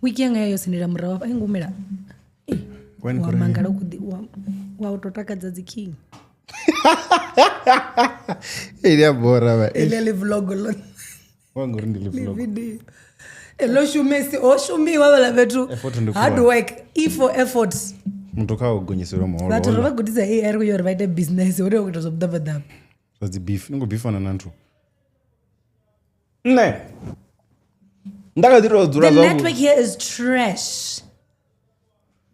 Wiki yanga ya yo sendela murahu afha, i ngumela. Eh, When wa kore- mangala u khou ḓi- wa u tou takadza dzi king. Ee, ndi a bora vha. Eḽia ḽi vlog ḽo Wa ngori ndi ḽi vlog. video. E ḽo shumesi ho shumiwa vhala fhethu. Effort ndi Hard khulwane. work, E for effort. Muthu kha u gonyiselwa muholo. Vhathu ro hola. vha gudisa AI ri khou ya uri vha ite business, hu tea u ita zwa vhuḓabaḓaba. Zwa dzi beef, ni khou beefana na nthu. Nṋe nda kha ḓi tou dzula The zwavhuḓi. network here is trash.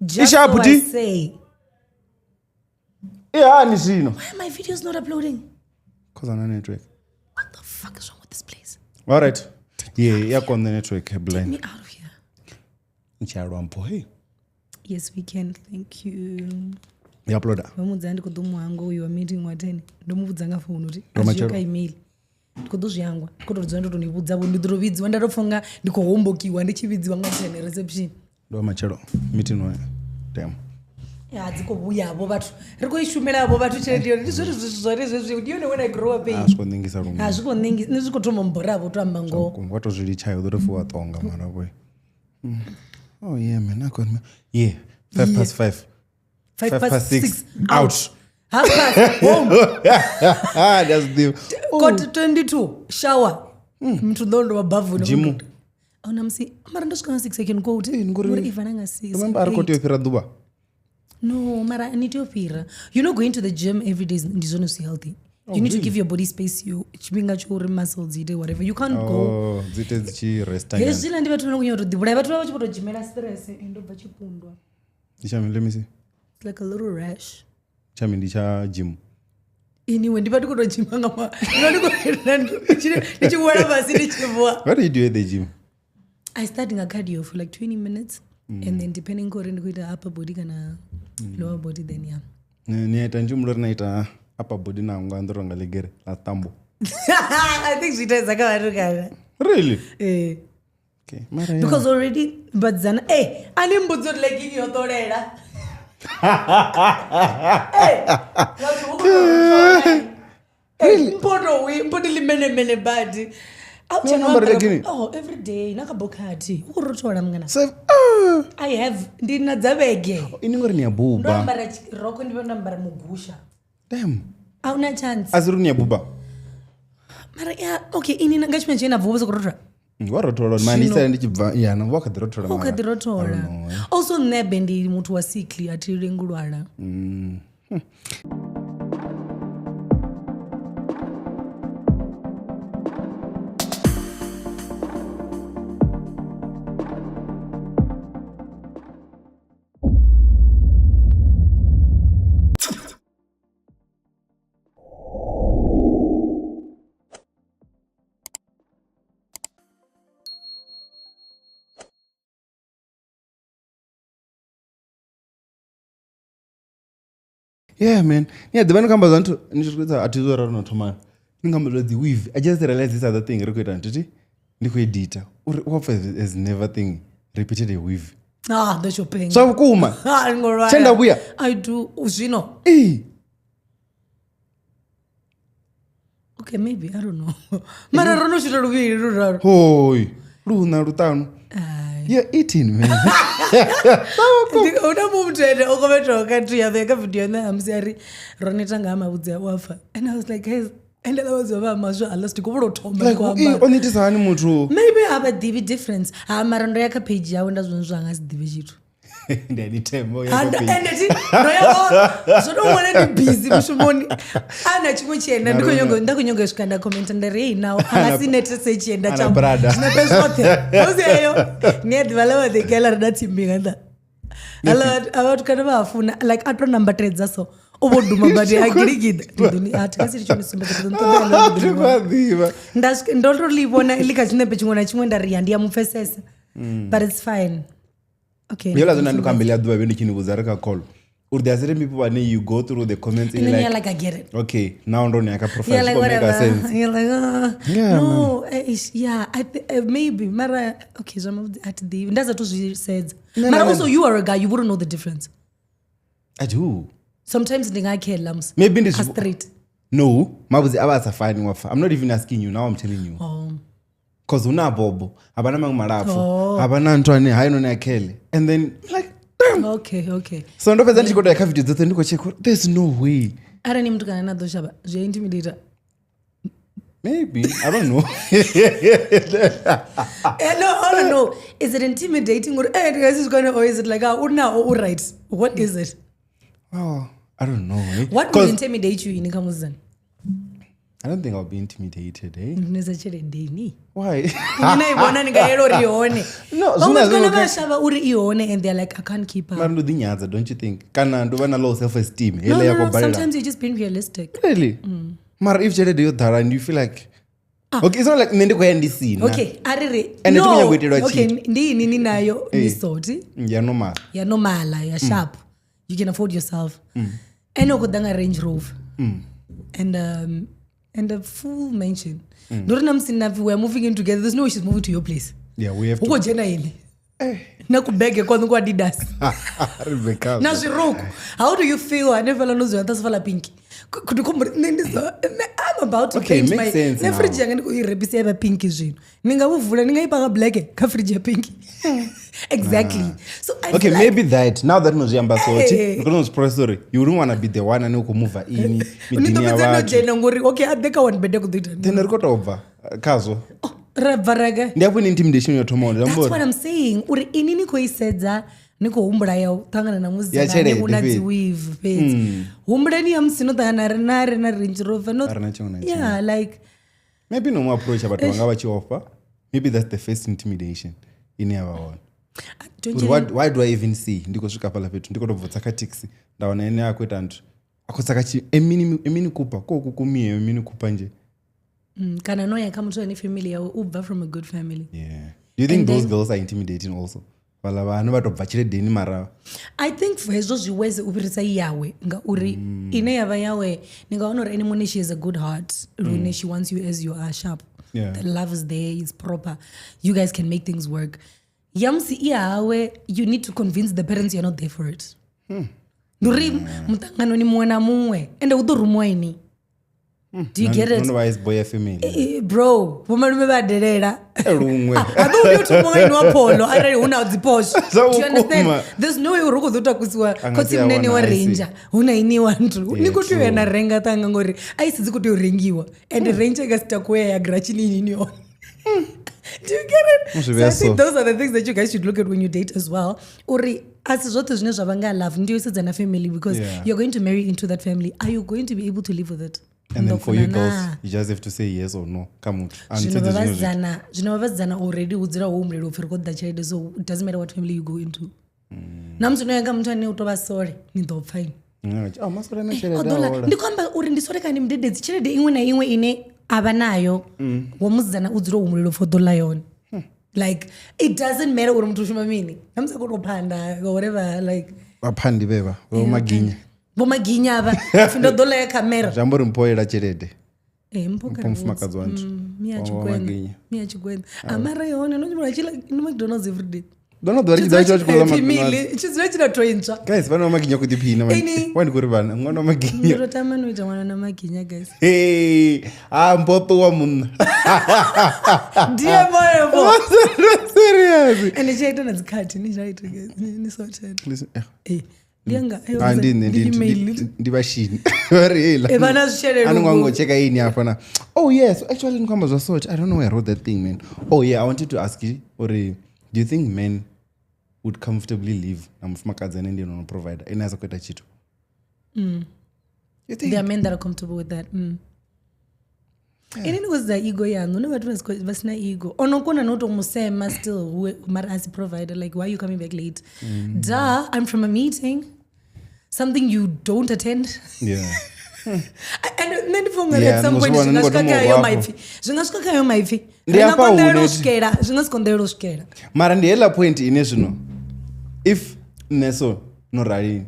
Just Ishapu so I di? say. I hani zwino? Why are my videos not uploading? Cause ana network. What the fuck is wrong with this place? All right. Yeah, ya konḓa network blind. Get me out of here. Ntshalwa mpho hey. Yes, we can. Thank you. Ya uploada. Vha mudza ndi khou ḓo muhangwa uyu wa meeting wa 10. Ndo mu vhudza nga founu uri Ndo a zwi matshelo. kha email. Ndi khou ḓo zwi hangwa. Ndi khou tou dzula ndo tou ni vhudza vho ndi ḓo tou vhidziwa nda tou pfa unga ndi khou hombokiwa ndi tshi vhidziwa nga 10 reception. Ndo matshelo meeting wa. Damn. Ya dzi khou vhuya vho vhathu. Ri khou i shumela vho vhathu tshelede yone. Ndi zwone zwithu zwone zwezwi. Ndi yone when I grow up. A zwi khou nengisa luṅwe. A zwi khou nengi, nṋe zwi khou thoma mbora vho to amba ngoho. Wa to zwi litsha u ḓo tou pfi wa tonga mara vho. Oh yeah man, I got me. Yeah, 5:05. 5 5 past 6. 6 Out. Half past home. That's the Quarter 22 shower. Muthu ndo ndo bavuni. Gym. Ahuna musi mara ndo swika nga 6 I can go. ngori- Uri ivana nga 6. Remember ari khou tea u fhira ḓuvha. No, mara ni tea u fhira. You know going to the gym every day is ndi zwone zwi healthy. You need to give your body space you tshifhinga tsho uri muscles dzi ite whatever. You can't go. Oh, dzi ite dzi tshi resta nyana. Hezwiḽa ndi vhathu vha no khou nyaka u tou ḓivhulaya. Vhathu vha vha tshi vho tou dzhimela stress. Ndo bva tshipundwa. Ndi tsha let me see. It's like a little rash. Tsha ndi tsha gym. Anyway, ndi vha ndi khou tou dzhima nga ma ndi vha ndi khou ndi tshi wela fhasi ndi tshi vuwa. What do you do at the gym? I start nga cardio for like 20 minutes and then depending kore ndi khou ita upper body kana lower body then yeah. Ni a ita njumu ri na ita upper body na nga ndo ronga legere la tambo. I think zwi itaedza kha vhathu kana. Really? Eh. Okay. Mara yeah. Because already vhadzana eh ani mbudza uri legging yo ṱolela. Eh, vhathu hu khou tou rothola. Eh, mpoto wi mpoto limenemene badi. A u No, tshena no, ambara ambara- legging? Oh, every day na kha bokhathi. U khou rothola mngana. So, ah, I have ndi na dza vhege. ini ngori ni a Ndo buba. ambara rokho ndi vha ndo ambara mugusha. Damn. A huna chance. Asi ri ni a buba. Mara yeah, okay ini nga tshifhinga tshine na bvuwa vho sokou rothola. Wa rothola mani ndi sala ndi tshi bva ya na wa kha ḓi rothola U kha ḓi rothola. Also nṋe be ndi muthu wa sickly a thi lengi u lwala. Yeah man. Ni a ḓivha ni khou amba zwa nthu ni tshi khou a thi zwo ralo no thoma. Ni khou amba zwa dzi weave. I just realized this other thing ri khou ita ntiti. Ndi khou edita. Uri wa pfa has never thing repeated a weave. Ah, ndo tsho penga. Zwa vhukuma. Ah, ndi ngo lwala. Tshe nda vhuya. I do zwino. Eh. Okay, maybe I don't know. Mara ro no shita luvhili luraru. Hoi. Luna luṱanu. Ai. You're eating man. Hu na muṅwe muthu ene o commentaho kha nthu ya kha video ine ya musi a ri ro neta nga ha mavhudzi a u afha. And I was like, guys, ende ḽa vhadzi vha maswa a last ndi khou vhulo thoma ndi Like khou eh, ambara. o nitisa hani muthu. Maybe a vha ḓivhi difference. Ha mara ndo ya kha page yawe nda zwone zwa nga si ḓivhe tshithu. Ndi a ni themba Ha, ya ende thi ndo ya o zwo to ṅwala ndi busy mushumoni. A na tshiṅwe tshienda ndi khou nyanga nda khou nyanga u swika nda comment nda ri hey now a nga si netese tshienda Ana tshawe. brada. Zwinepe zwoṱhe. Hosi heyo ni a ḓivha ḽa vha ḓikela ri na tsimbi nga nṱha. Hala a vhathu kana vha a funa like a to nambatedza so u vho duma badi a giligida. Ndi ḓo ni a thi nga si litsho ni sumbedza ndi ḓo ni ṱoḓela ndi ḓo Thi ni khou a ḓivha. nda swika ndo to ḽi vhona ḽi kha tshinepe tshiṅwe na tshiṅwe nda ri ya ndi ya mu pfesesa but it's fine okay Yola zwino ndi khou ambela ḓuvha vhe ndi tshi ni vhudza ri kha call. Uri there are certain people vhane you go through the comments and and then you're you're like like I get it. okay, now ndo ni ya kha profile You're like zwi khou make whatever. sense. You're like Yeah, no, yeah, I maybe mara okay, zwa mavhudzi a thi ḓivhi nda sathu zwi sedza. No, Mara no, no. also you are a guy, you wouldn't know the difference. I do. Sometimes ndi nga kheḽa musi. Maybe ndi A zwi straight. No, mavhudzi a vha a sa fani wa pfa. I'm not even asking you now I'm telling you. Oh. Cause hu na bobo, ha vha na maṅwe malapfu, ha vha na nthu ane hainoni a khele. And then like damn. Okay. So ndo fhedza ndi tshi khou tou ya kha video dzoṱhe ndi khou check uri there's no way. Arali ni mutukana na ḓo shavha zwi a intimidate. Maybe, I don't know. No, I don't know. Is it intimidating or guys is gonna, or is it like, ah, una or right? What is it? Well, I don't know. Eh? What would 'Cause intimidate you in Kamuzan? I don't think I'll be intimidated, eh? Ndinesa tshelede ini. Why? Mina ibona ni nga uri ihone. No, Vhaṅwe zwine vhatukana zwi vha shavha uri ihone and they're like, I can't keep up. Mara ndo ḓinyadza, don't you think? Kana ndo vha na low self esteem. No, Heiḽa no, ya no. khou balela. Sometimes you're just being realistic. Really? Mara if tshelede yo ḓala and you feel like okay, it's not like nṋe ndi khou ya ndi sina. Okay, ariri. And no. thi khou nyanga u itelwa Okay, tshithu. ndi ini ni nayo ni soti Ya normal. ya normala ya sharp. You can afford yourself. Ene u khou ḓa nga Range Rover. And a full mansion. Ndi uri na musi na pfi we are moving in together, there's no way she's moving to your place. Yeah, we have Hu to. khou dzhena ini. Na kubege kwaṋu kwa Adidas. Ri bve khazwo. Na zwiruku. How do you feel hanefhaḽa no dzula nṱha sofa ḽa pink? Ndi khou humbula, nṋe ndi so nṋe I'm about to Okay, paint makes my sense nṋe now. fridge yanga ndi khou i rebisa ya vha pink zwino. Ni nga vhuvula ni nga i panga black kha fridge ya pink. Exactly. So I Okay, feel like maybe that. Now that no zwi amba so, thi, Eh. ndi kona u zwi process uri you wouldn't wanna be the one ane u khou move in ni miḓini ḓo ya fhedza no vhathu. dzhena ngori okay a ḓe kha one bed a khou ḓo ita Then ri khou tou bva khazwo. Oh, ra bva ra gai? Ndi hafho ine intimidation yo thoma hone. Zwi amba That's uri what I'm saying. Uri ini ni khou i sedza ni khou humbula ya u ṱangana na Ya musidzana ane tshelede u na fhedzi. dzi weave fhedzi. Humbuleni ya musi no ṱangana ri na ri na Range Rover no A ri na tshiṅwe na tshiṅwe. Yeah, like Maybe no mu approach vhathu vha nga vha tshi ofha. Maybe that's the first intimidation ine ya vha hone. don't Uri you why do I even see ndi khou swika hafhaḽa fhethu ndi khou tou bva tsa kha taxi nda wana ene a khou ita nthu a khou tsa kha tshi a mini Cooper ko kukumie a mini Cooper nje. Kana no ya kha muthu ane family yawe u bva from a good family. Yeah. Do you think And those then- girls are intimidating also? Vhaḽa vhana vha tou bva tsheledeni mara I think for hezwo zwi wese u fhirisa yawe ngauri ine ya vha yawe ni nga wana uri ene muṋe she has a good heart lune she wants you as you are sharp. Yeah. The love is there, it's proper. You guys can make things work. Ya musi i hawe you need to convince the parents you're not there for it. Ndi uri muṱanganoni muṅwe na muṅwe ende hu ḓo rumiwa ini. Do you get it? No no vha boy ya family. Bro, vhomalume vha delela. Luṅwe. A ḓo tea u thoma nga inwa polo arali hu na dzi posho. Zwa Do you understand? vhukuma. There's no way uri u khou ḓo takusiwa A nga khotsi si a munene wa wana ice. ranger hu na ini wa nthu. Ni Yeah, khou tea u ya true. na renga ṱanga ngori ice dzi khou tea u rengiwa and ranger i nga si takuwe ya gratshini ini yone. Do you get it? Zwi So vhea I think so. those are the things that you guys should look at when you date as well. Uri a si zwoṱhe zwine zwa vha nga love ndi u sedza na family because Yeah. you're going to marry into that family. Are you going to be able to live with it? And then for you Ndo girls, funa na. you just have to say yes or no. Kha muthu. A ni Zwino sedze vha zwiṅwe zwithu. vhasidzana zwino vha vhasidzana already hu dzula ho humbulela upfhi ri khou ḓa tshelede so it doesn't matter what family you go into. Na musi no ya nga muthu ane u tou vha sole ni ḓo pfa ini. Oh, masole na O tshelede ḓo a ḽa- hola. ndi khou amba uri ndi sole kani mudededzi tshelede iṅwe na iṅwe ine a vha nayo wa musidzana u dzula o humbulela upfhi o ḓo ḽa yone. Like it doesn't matter uri muthu u shuma mini na musi a khou tou phanda or whatever like Vhaphandi vhevha vho maginya. vho maginya avha pfi ndo ḓo ḽa ya khamera. Zwi amba uri mpho yela tshelede. Eh, mpho kha Mpho ri mufumakadzi wa vhudze. nthu. Mia Wa tshigwena. Maginya. Mia tshigwena. Amara yone no nyimula tshila no McDonald's every day. Ḓo no ḓuvha ri tshi ḓa tshi khou ḽa McDonald's. Tshi dzula tshi na toy ntswa. Guys, vhana vha maginya khou ḓiphina man. Ini. Wa ndi khou ri vhana, ṅwana wa maginya. Ndo tama no ita ṅwana na maginya guys. Hey, ah mpho ṱuwa munna. Ndiye moyo. Serious. Ende tshi ita na dzikhathi ni tsha ita guys. Ni sorted. Listen, eh. Eh, ndi yanga. Ah, ndi nṋe, Ndi email. ndi vhashini. Vha ri heiḽa. Eh, vha na zwitshelede A ni ngo uku. ngo checka ini hafha na. Oh yes, actually ndi khou amba zwa sort. I don't know where I wrote that thing, man. Oh yeah, I wanted to ask you uri do you think men would comfortably live na mufumakadzi ane ndi ene ono provider ene a sa khou ita tshithu? You think? There are men that are comfortable with that. Ini ni khou sedza ego yaṋu hune vhathu vha sina ego ono kona no to musema still mara a si provider like why are you coming back late? Duh, I'm from a meeting. Something you don't attend. Yeah. And nṋe ndi funga Yeah, at some ndi point khou zwi zwi nga vhona, swika ndi khou kha hayo tou maipfi. Zwi nga swika kha hayo maipfi. Ndi Ri nga hafha konḓelela hune u swikela, zwi nga si konḓelela u swikela. Mara ndi heiḽa point ine zwino if nṋe so no rali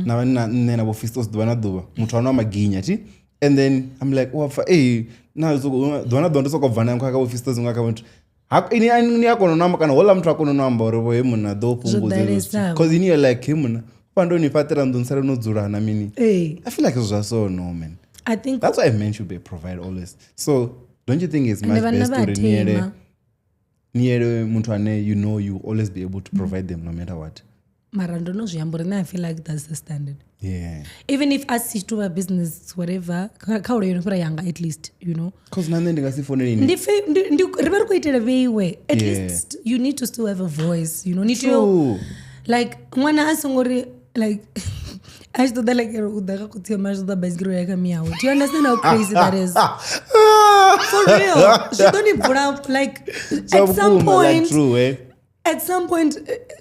na vha na nṋe na vho Fistos ḓuvha na ḓuvha muthu ano wa maginya thi and then I'm like wa pfa eh na ḓuvha na ḓuvha ndo soko bva naye kha vho Fistos nga kha muthu Ha ini ni a kona u amba kana houḽa muthu a kona u amba uri vho he munna ḓo fhungudza hezwo zwithu. ḓalesa. Cause ini you're like he munna fha ndo ni fhaṱela nnḓu ni sale no dzula na mini. Ee. I feel like zwa so no man. I think That's why a man should be a provider always. So don't you think it's Ende much vhanna best vha a uri ni yele thema. Ni yele muthu ane you know you always be able to provide them no matter what. Mara ndo no zwi amba uri nṋe I feel like that's the standard. Yeah. Even if a si to vha business whatever, kha ulo yo no fhira yanga at least, you know. Cause na nṋe ndi nga si founele ini. Ndi ri vha ri khou itela vheiwe. At Yeah. least you need to still have a voice, you know. Ni tea True. like ṅwana a songo ri like a tshi ṱoḓa like u ḓa kha khotsi a tshi ṱoḓa baisigira ya kha miyawe. Do you understand how crazy that is? For real. Zwi ḓo ni bvula like Zwa at some vhukuma, point like true, eh? At some point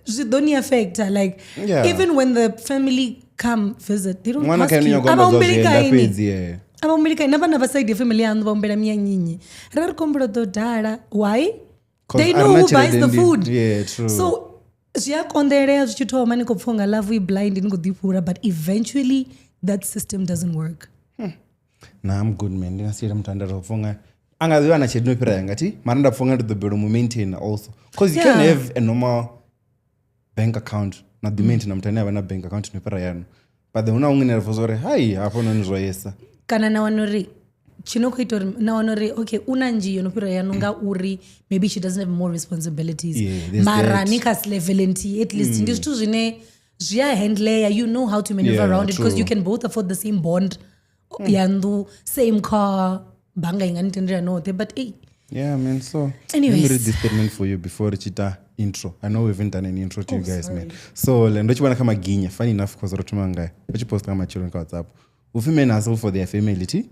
zwi ḓo ni affecta like Yeah. even when the family come visit they don't Ṅwana ask kha ene you. u nyaga u A vha ambadza humbeli zwienda kha ini. fhedzi, yeah. A vha humbeli kha ini. Na vhana vha side ya family yaṋu vha humbela minyanyinyi. Ra ri khou humbela u ḓo dala. Why? 'Cause They a know rina who buys tshelede the ndi- food. Yeah, true. So zwi a konḓelea zwi tshi thoma ni khou pfha unga love i blind ni khou ḓifhura but eventually that system doesn't work. Nah, I'm good man. Ndi nga si yele muthu ane nda tou pfha unga a nga ḓivha na tshelede no fhira yanga thi mara nda pfha unga ndi ḓo balelwa u mu maintain also. Cause you can Yeah. have a normal bank account na ḓi maintain muthu ane avha na bank account no fhira yanu. But then huna huṅwe ine ra pfha uri hai hafhanoni zwo yesa. Kana na wana uri tshino khou ita uri na wana uri okay u na nnzhi yo no fhira yanu nga uri maybe she doesn't have more responsibilities. Yeah, there's Mara that. ni kha level nthihi at least ndi zwithu zwine zwi a handlea, you know how to maneuver Yeah, around it because true. you can both afford the same bond ya nnḓu, same car, bannga i nga ni tendela noṱhe but hey. Yeah, man. So Anyways. let me read this statement for you before ri tshi ita intro. I know we haven't done an intro to you Oh, guys, sorry. man. So le ndo tshi vhona kha Maginya, funny enough because ro thoma ngayo. Vha tshi posta nga matsheloni kha WhatsApp. Upfi men hustle for their family, thi?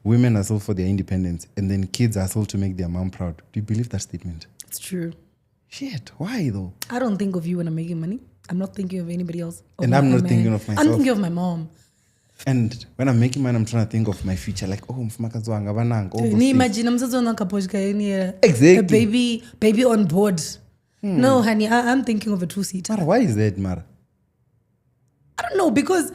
Women hustle for their independence, and then kids hustle to make their mom proud. Do you believe that statement? It's true. Shit, why though? I don't think of you when I'm making money. I'm not thinking of anybody else. Of And I'm my not man. thinking of I'm myself. thinking of my mom. And when I'm making money, I'm trying to think of my future. Like, oh, mfumakadzi wanga, vananga, all those Ni things. imagine musadzi wanga kha Porsche Cayenne, yeah. Exactly. A baby on board. No, honey, I'm thinking of a two-seater. Mara, why is that, Mara? I don't know, because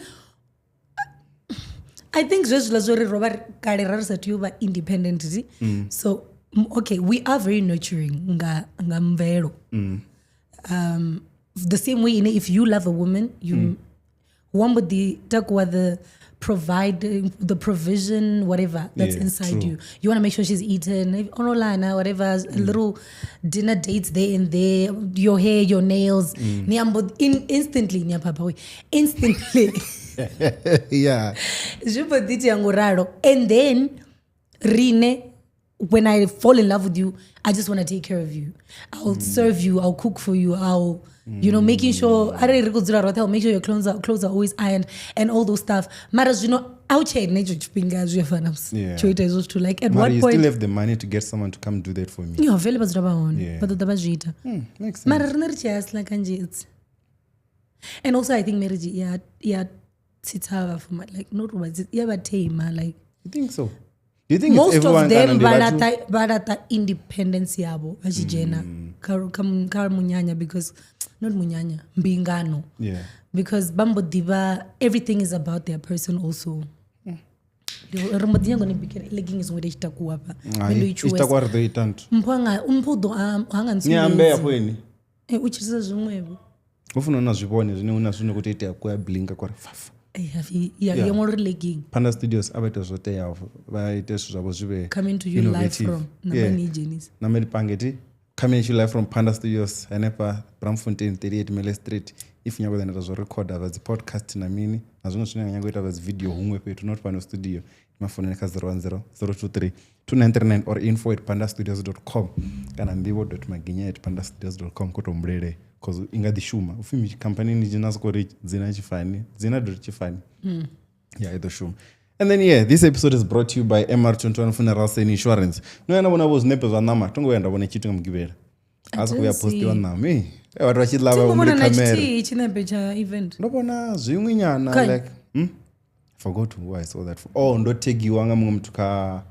I think zwezwiḽa zwo ri ro vha kale ra ri sa tea u vha independent. So, okay, we are very nurturing nga mvelo. The same way, if you love a woman, you wa mbo ḓi takuwa the provide, the provision, whatever that's Yeah, inside true. you. You want to make sure she's eaten, if onolana, whatever, little dinner dates there and there, your hair, your nails. Ni ambo instantly, ni apapa we. Instantly. Yeah. Zwi mbo ḓi itea ngo ralo. And then, rine, when I fall in love with you, I just want to take care of you. I'll serve you, I'll cook for you, I'll, you know, making sure, arali ri khou dzula roṱhe, I'll make sure your clothes are always ironed and all those stuff. Mara zwino, a u tshe na hetsho tshifhinga zwi a fana musi. Yeah. Tsho ita hezwo zwithu. Like, at Mara, what you point still have the money to get someone to come do that for me. Yo, vele vha dzula vha hone. Yeah. Vha ḓo ḓa vha zwi ita. Makes sense. Mara rine ri tshi hustler kanzhi it's. And also I think marriage ya tsitsa vhafuma, like not u vha ya vha tame, like You think so? Do you think it's most of everyone them kana ndi vhathu- vha laṱa independence yavho vha tshi dzhena kha munyanya, because not munyanya, mbingano. Yeah. Because vha mbo ḓivha everything is about their person also. Ri mbo ḓi nyaga u ni bikela legging i songo ita i tshi takuwa hafha. Hai, Nṋe ndo i i tshi takuwa ri ḓo ita nthu. Mpho anga, mpho u ḓo ha nga Ni ambe ntsumbedzi. afho ini. U tshilisa zwiṅwevho. Hu funa na zwivhone zwine hu na zwine khou tea itea ku ya blinka kwa ri fafa. Ya Yeah. ṅwala uri legging. Panda Studios a vha ite zwo teaho, vha ite zwithu zwavho zwi vhe Coming to you live innovative. from Yeah. Namani Dzhenisa. Nameli Pangeti, coming to you live from Panda Studios hanefha Braamfontein 38 Mele Street. If nyago ḓa zwo recorda vha dzi podcast na mini na zwiṅwe zwine nga nyago ita vha dzi video huṅwe fhethu not fhano studio, mafonele kha 010 023 2939 or info at pandastudios.com kana nḓivho dot maginya at pandastudios.com ko to humbulele cause i nga ḓi shuma. Upfi mi company ni dzhena soko ri dzina tshifani, dzina dot tshifani. Yeah, i ḓo shuma. And then yeah, this episode is brought to you by MR21 Funerals and Insurance. No yana vhona vho zwinepe zwa ṋama, tongo vhuya nda vhona tshithu nga mugivhela. A soko ya didn't postiwa see. ṋama. Eh, vhathu vha tshi ḽa vha Thi ngo humbule vhona na khamera. tshithihi tshinepe tsha event. Ndo vhona zwiṅwe nyana Kha- like forgot who I saw that for. Oh, ndo tagiwa nga muṅwe muthu kha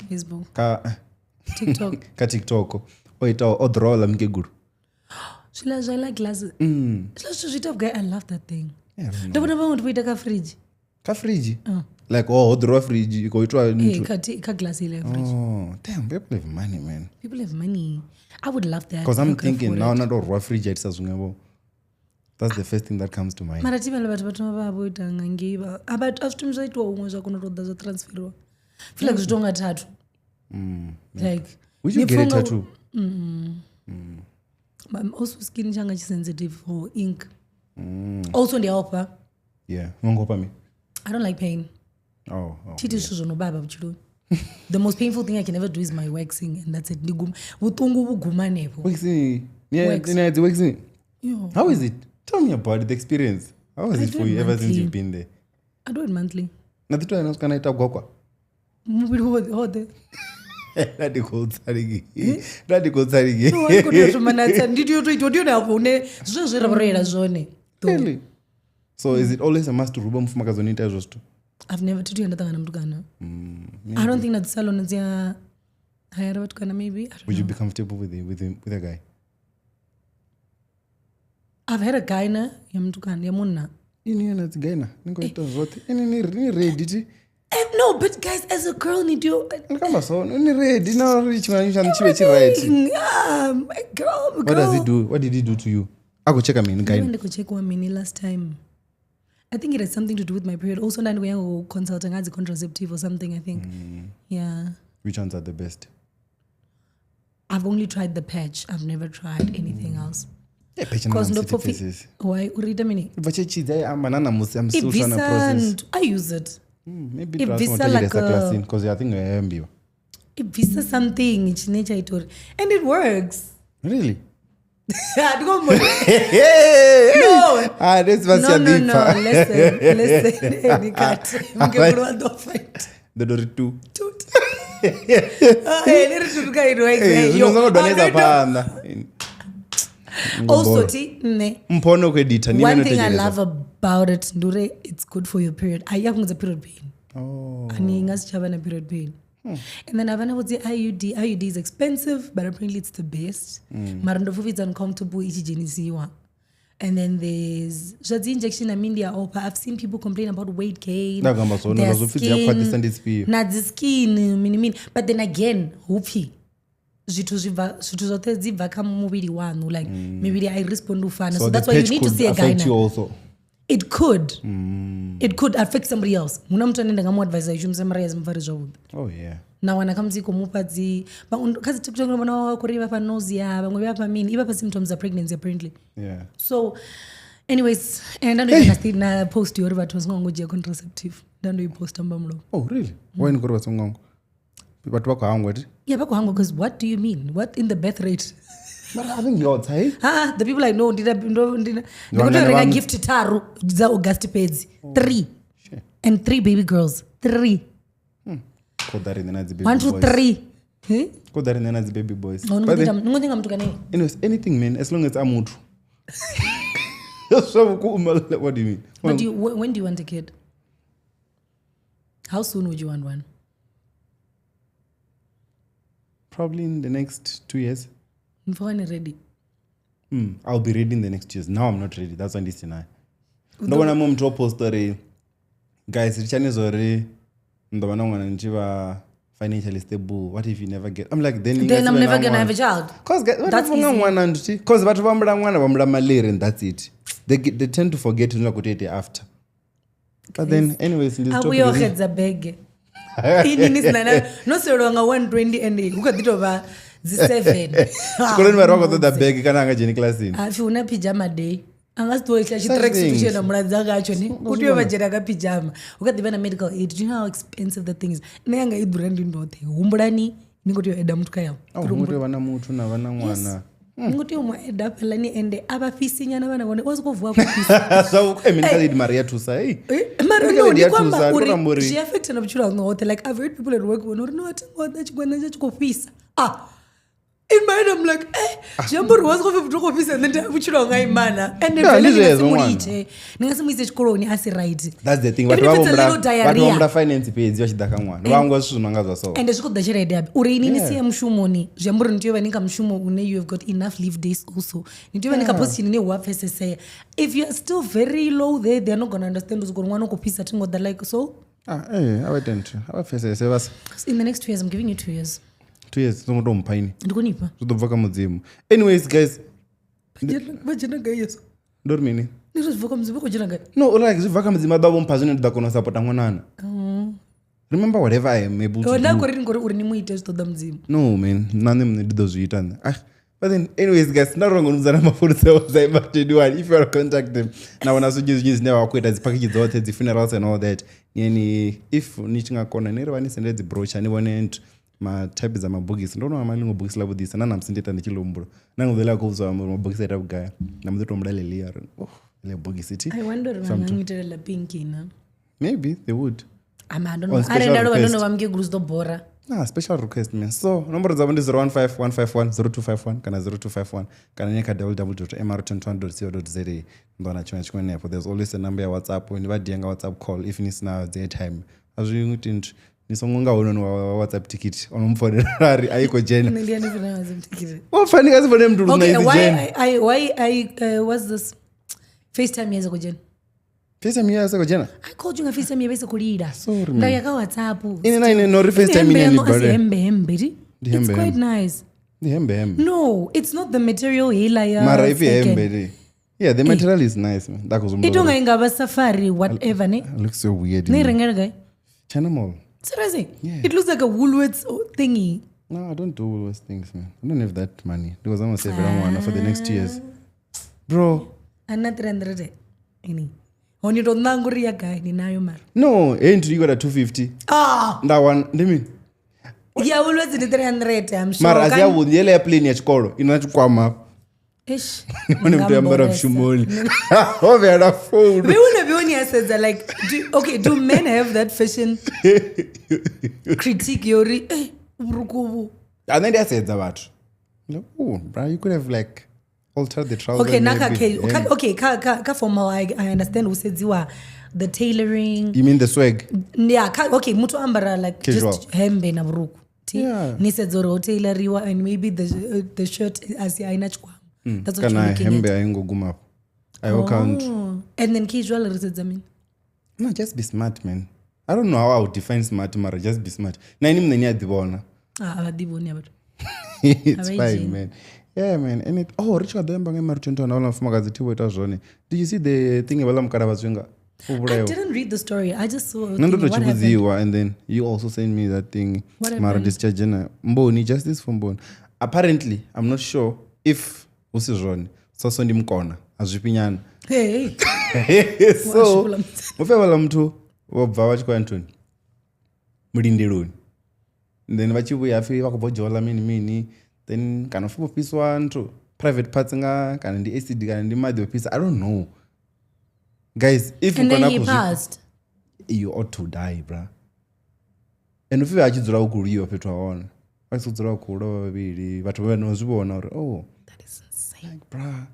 Facebook, kha TikTok. kha TikTok. O ita o draw ḽa mukegulu. Zwiḽa zwa ḽa glass. Zwiḽa zwithu zwi ita vhugai? I love that thing. Yeah, I don't know. Ndo vhona vhaṅwe vhathu vho ita kha fridge. Kha fridge. Like oh, ho draw fridge i khou itwa Eh, nthu. kha glass ile ya fridge. Oh, damn, people have money, man. People have money. I would love that. Because I'm If I could thinking afford now it. not rwa fridge itisa zwiṅwe. That's the first thing that comes to mind. Mara thi vhaḽa vhathu vha thoma vha vho ita nga ngei vha a vha a zwi thomi zwa itiwa huṅwe zwa kona u tou ḓa zwa transferiwa. Feel like zwi tonga tattoo. Like Would you ni get a pfha unga- tattoo? I'm also skin tshanga tshi sensitive for ink. Also ndi a ofha. Yeah, ngo mi. I don't like pain. Oh, oh. Thi iti zwithu zwo no vhavha vhutshiloni. The most painful thing I can ever do is my waxing, and that's it. Ndi guma vhuṱungu vhu guma hanefho. Waxing. Yeah, Wax. yeah, the waxing. Yo. How is it? Tell me about it, the experience. How is I it do for it you ever since monthly. you've been there? I do it monthly. Na ḓi tou kana ita gwakwa. Muvhili woṱhe. Nda ndi khou tsa ligi. Nda ndi khou tsa ligi. No, a ndi khou tea u thoma nda tsa. Ndi tea u tou itiwa ndi hone hafho hune zwezwo zwe ra vha ro yela zwone. Though, Really? So is it always a must uri uvhe mufumakadzi o no ita hezwo zwithu? I've never thi thu vhuya nda ṱangana na mutukana. I don't think na dzi salon dzi a hayara vhatukana maybe. I don't Would you know. be comfortable with a guy? I've had a guy na ya mutukana ya munna. Ini yena dzi guy na ni khou ita zwoṱhe. Ini ni ready ti. No, but guys, as a girl, ni tea Ni kamba so ni ready na uri tshiṅwe na tshiṅwe tshaṋu tshi vhe tshi right. Yeah, my girl, girl. What does he do? What did he do to you? A khou checka mini guy? Ndi khou checkiwa mini last time. I think it has something to do with my period. Also, nda ndi khou nyanga u consulta nga dzi contraceptive or something, I think. Yeah. Which ones are the best? I've only tried the patch. I've never tried anything else. Yeah, patch na Because musi ndo pfo pfesesi. why uri ita mini? Bva tshitshidza i amba na ṋamusi I'm I still trying to bvisa process. I use it. Maybe I it was bvisa like a- classini because I think I ambiwa. I bvisa something tshine tsha ita uri and it works. Really? Ndi khou mbo- No. Ah, this was No, your no, no. deeper. Listen, listen. Ni cut. Mukegulu wa ḓo fight. The dori two. Tut. Ah, ni ri tut kha it works. Eh, Eh, zwino yo. songo Ah, dwanedza no, no. phanḓa. Also, ti nne Mpho no khou edita ni one no thing I thetshelesa. love about it ndi uri it's good for your period. A i a fhungudza period pain. Oh. Ani nga si tsha vha na period pain. And then havha na vho dzi IUD. IUD is expensive, but apparently it's the best. Mara ndo pfha it's uncomfortable i tshi dzhenisiwa. And then there's zwa dzi injection I mean ndi a ofha. I've seen people complain about weight gain. Nda gamba zwone, their zwa upfi dzi a skin, khwaṱhisa ndi dzifhio? Na dzi skin mini mini. But then again, hupfi zwithu zwi bva zwithu zwoṱhe dzi bva kha muvhili waṋu, like mivhili a i respond u fana. So the that's why you patch need to could see a affect gyna. you also. It could. It could affect somebody else. Huna muthu ane nda nga mu advise a i shumise mara ya si mufare zwavhuḓi. Oh yeah. Na wana khamusi i khou mufha dzi kha dzi TikTok ndo vhona vha khou ri i vha fha nausea, vhaṅwe vha fha mini, i vha fha symptoms dza pregnancy apparently. Yeah. So anyways, and nda ndo ita na post yo uri vhathu vha songo ngo dzhia contraceptive. Nda ndo i posta mba mulomo. Oh really? Why ni khou ri vha songo hangwa? Vhathu vha khou hangwa ti? Yeah, vha khou hangwa because what do you mean? What in the birth rate? Mara I think yotsa, hey? Ah, the people I know ndina ndo ndina ndi khou vhangana tea u renga vhaṋu? gift tharu dza August fhedzi. 3. Shit. And 3 baby girls. 3. Khou ḓa riṋe na dzi baby 1 2 boys. 3. Eh? Khou ḓa riṋe na dzi baby boys. Oh, But then, ni ngo muthu kana anyways, anything man, as long as a muthu. Zwa vhukuma, what do you mean? But do you, when do you want a kid? How soon would you want one? Probably in the next 2 years. Mfowani ready. I'll be ready in the next 2 years. Now I'm not ready. That's why ndi si nayo. Ndo vhona muṅwe muthu o posta uri guys ri tshani zwa uri ni ḓo vha na ṅwana ni tshi vha financially stable. What if you never get? I'm like then Then I'm never gonna have a child. Cause guys, what That's if nga easy. ṅwana ndi cause vhathu vha humbula ṅwana vha humbula maleri and that's it. They tend to forget zwine zwa khou tea itea after. But then anyways ndi A topic vhuya o ine- xedza bege. Ini ni sina na no selwa nga 120 and hu kha ḓi tou vha dzi 7. Tshikoloni vha ri vha khou ṱoḓa bege kana a nga dzheni kilasini. Hapfi hu na pyjama day. A nga si ṱuwe tshila Such tshi-tracksuit things. tshena muladza ngatsho ne. U tea u vha dzhena nga pyjama. Hu kha ḓi vha na medical aid. Do you know how expensive that thing is? Nṋe yanga i ḓura ndi ndoṱhe. Humbulani ni khou tea u eda muthu kha yawe. Oh, hu tea u vha na muthu na vha na ṅwana. Ni khou tea u mu eda hafhaḽani ende a vha fhisi nyana vhana vhone. O sokou vuwa a khou fhisa. Zwa medical aid mara ya thusa hey. Mara Medical no, aid ndi ya khou amba thusa, ndi uri khou amba uri- zwi affecta na vhutshilo haṋu hoṱhe. Like I've heard people at work vhona uri no a thi ngo ḓa tshigwada tsha tshi khou fhisa. Ah. In my head I'm like, zwi amba uri wa sokou pfi muthu u khou fhisa nṋe nda vhutshilo hanga imana. And Yeah, vele ndi ndi nga si zwezwo mu ṅwana. litshe. Ndi nga si mu ise tshikoloni a si right. That's the thing. Even Vhathu vha if it's a humbula little vhathu vha diarrhea. humbula finance fhedzi vha tshi ḓa kha ṅwana. Vha hangwa zwithu zwi no nga zwa so. Ende zwi khou ḓa tshelede habe uri ini ni Yeah. sie mushumoni zwi amba uri ni tea u vha ni kha mushumo une you have got enough leave days also. Ni tea u vha ni kha position ine wa pfesesea. If you are still very low there, they are not gonna understand uri ṅwana u khou fhisa thi ngo ḓa like so. Ah, eh, a vha ite nthu. A vha pfesese vhasa. In the next 2 years, I'm giving you 2 years. 2 years songo tou mpha ini. Ndi khou nifha. Zwi ḓo bva kha mudzimu. Anyways guys, Vha dzhena gai yeso? ndo ri mini? Ni ri zwi bva kha mudzimu, vha khou dzhena gai? No, like zwi bva kha mudzimu a ḓo vha mpha zwine ndi ḓo kona u sapota ṅwanana. Remember whatever I am able to Nda do. khou ri ni khou ri uri ni mu ite zwi ṱoḓa mudzimu. No man, na nṋe muṋe ndi ḓo zwi ita nṋe. Ah, But then anyways guys, nda rongo nudza na mafoni dzavho dza MR 21 if you want to contact them. Na vhona zwinzhi zwinzhi zwine vha khou ita dzi package dzoṱhe dzi funerals and all that. Ni if ni tshi nga kona ni ri vha ni sende dzi brochure ni vhone nthu ma type dza mabogisi. Ndo no amba ḽiṅwe bogisi ḽa vhuḓisa na namusi ndi ita ndi tshi ḽi humbula. Na ngo ḓela khou vhudzwa mabogisi a ita vhugai. Na muḓi to humbula ḽeḽia uri oh ḽe bogisi thi. I wonder uri vha nga ngitela ḽa pinki na. Maybe they would. Ama I don't know. On special Arali nda lovha ndo request. no vha mukegulu zwi ḓo bora. Ah, special request man. So nomboro dzavho ndi 015 151 0251 kana 0251 kana ni kha www.mr21.co.za ndo wana tshiṅwe na tshiṅwe hanefho. There's always a number ya WhatsApp ni vha dia nga WhatsApp call if ni sina dzi airtime. A zwi iti nthu ni songo nga hoyunoni wa WhatsApp ticket ono mpfonela a ri a i khou dzhena. Nṋe ndi ya ndi funa WhatsApp ticket. Wo pfa ni nga si vhone muthu Okay, na i why dzhena. I why I what's this? FaceTime ya sa khou dzhena. FaceTime ya sa khou dzhena. I called you nga FaceTime ya vha i sa khou lila. Sorry, Nda man. ya kha WhatsApp. Ine na ine no ri FaceTime ine ni Hembe yaṋu a si badela. hembe hembe ri. Ndi It's hembe quite hembe. nice. Ndi hembe hembe. No, it's not the material heiḽa ya Mara if second. hembe li. Yeah, the material is nice man. Nda khou zwi I tonga humbula. i nga vha safari whatever ne. It looks so weird. Ni rengela gai? China Mall. Seriously? Yeah. It looks like a Woolworths thingy. No, I don't do all those things, man. I don't have that money because I'm gonna save one for the next 2 years. Bro, Ana 300 ini. Hone to nanga uri ya gai ni nayo mara. no, ain't you got a 250? Ah, Nda one, ndi mini? ya Woolworths ndi 300 I'm sure. Mara Kan- asi yavhuḓi yele ya plane ya tshikolo ina tshikwama. Eish. Hone muthu ambara mushumoni. Ho vhea na phone. Vhe vhe ni a sedza like do, okay, do men have that fashion critique yori eh vhuruku vhu. And then ndi a sedza vhathu. Like, oh, bro, you could have like altered the trouser. Okay, na kha maybe. okay, okay, kha formal I understand hu sedziwa the tailoring. You mean the swag? Yeah, kha, okay, muthu ambara like Casual. just hembe na vhuruku. Thi? Yeah. Ni sedza uri ho tailoriwa and maybe the shirt asi aina tshikwama. That's what you're Kana looking hembe at. a i ngo guma afho. I will count. Oh. And then casual ri sedza mini? No, just be smart, man. I don't know how I would define smart, mara just be smart. Na ini mne ni a ḓivhona. Ah, a vha ḓivhoni havha vhathu. It's Avha fine, dzheni. man. Yeah, man. And it, oh, ri tshi kha ḓi amba nga MR21 havhaḽa mufumakadzi thi vho ita zwone. Did you see the thing havhaḽa mukala vha zwinga? U I vhulaiwa. didn't read the story. I just saw a Nṋe ndo thing. to What tshi happened? vhudziwa and then you also send me that thing. What Mara happened? ndi si tsha dzhena. Mboni, justice for Mboni. Apparently, I'm not sure if hu si zwone. So so ndi mukona. A zwi fhinyana. Hey. So Wa mupfi havhaḽa muthu vho bva vha tshi khou ya nthuni mulindeloni then vha tshi vhuya hapfi vha khou bva u dzhola mini mini then kana upfi vho fhiswa nthu private parts nga kana ndi acid kana ndi maḓi o fhisa i don't know guys if And then mukona he khou zwi passed. you ought to die bra and upfi vha tshi dzula hu khou lwiwa fhethu ha hone vha tshi dzula hu khou lwa vha vhavhili vhathu vha no zwi vhona uri oh That is insane. like bra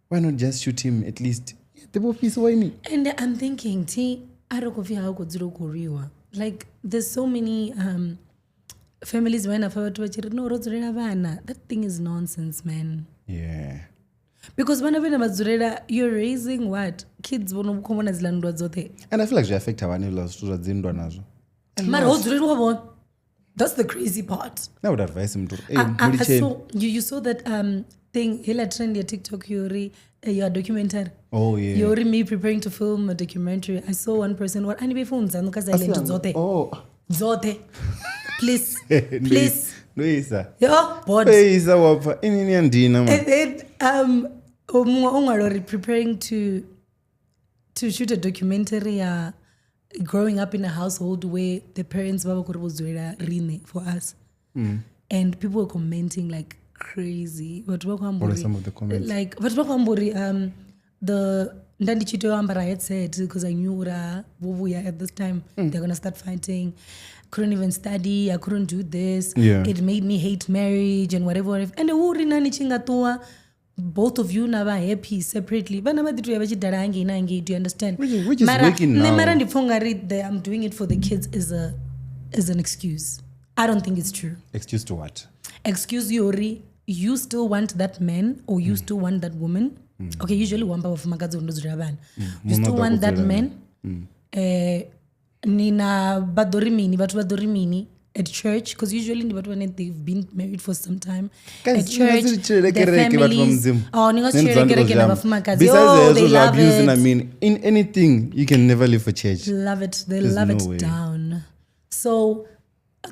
why not just shoot him at least ḓi vho fhisiwa ini And I'm thinking, T, I don't know how could lwiwa. Like, there's so many families when I've heard no, ro dzulela vhana. That thing is nonsense, man. yeah Because vhana vhane vha dzulela, you're raising what? Kids vho no khou vhona dziḽa nndwa dzoṱhe. And I feel like zwi affecta vhana hezwiḽa zwithu zwa dzinndwa nazwo. Mara ho dzuleliwa vhone. That's the crazy part. I would advise muthu uri, "Ey, I mulitsheni." saw you saw that thing hela trend ya TikTok yori your documentary. Oh, yeah. Yori me preparing to film a documentary. I saw one person what ani be phone dzanu ka silent dzothe. Oh. Dzothe. Please. Please. Ndo isa. Yo, bored. Ndo isa wa pfa inini andina man. And then muṅwe o ṅwala uri preparing to shoot a documentary ya growing up in a household where the parents vha vha khou ri vho dzulela riṋe for us. Mm. And people were commenting like crazy. Vhathu vha khou amba What are uri- some of the comments? Like vhathu vha khou amba uri the nda ndi tshi tea u ambara headset because I knew uri ah, vho vhuya at this time Mm. they're gonna start fighting. Couldn't even study. I couldn't do this. Yeah. It made me hate marriage and whatever, whatever. And hu ri na ni tshi nga ṱuwa both of you na vha happy separately. Vhana vha ḓi tou ya vha tshi dala hangei na hangei. Do you understand? Which is Mara, working nṋe now. mara ndi pfa ungari I'm doing it for the kids is an excuse. I don't think it's true. Excuse to what? Excuse yori you still want that man or you still want that woman. Okay, usually hu amba vhafumakadzi uri ndo dzulela vhana. You Munna still u ḓo want that dzulela. man. Nina vha ḓo ri mini vhathu vha ḓo ri mini at church because usually ndi vhathu vhane they've been married for some time. Guys, At ni nga church, si tshilele their kereke vhathu vha families- Mudzimu. Oh, ni nga si Nṋe ndi tshilele dzula ndi khou kereke zwi na amba. vhafumakadzi. Besides Oh, hezwo they zwa love abuse na it. mini, in anything you can never live for church. Love it. They There's love no it way. down. So,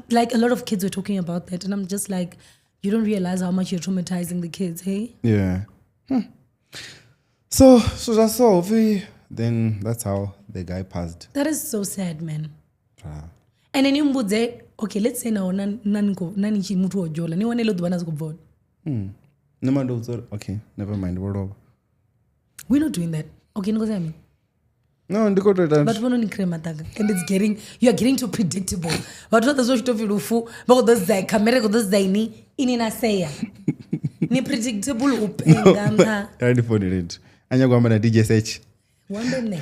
like a lot of kids were talking about that, and I'm just like, You don't realize how much you're traumatizing the kids, hey? Yeah. So that's so then that's how the guy passed. That is so sad, man. And then mbudze, okay, let's say now na ni muthu wo jola, ni wane lo ḓuvha na zwi khou bva hone. No man, okay, never mind. We're over. We're not doing that. Okay, ni khou mini? No, ndi khou tou ita Vhathu vho no ni crema ṱanga and it's getting, you are getting too predictable. Vhathu vha ḓo zwa tshi tou pfi lufu, vha khou ḓo sedza khamera i khou ḓo sedza ini, ini na sea. Ni predictable u penga nṱha. Ra ndi founele nthu. A nyago amba na DJ Search. Wambe nṋe.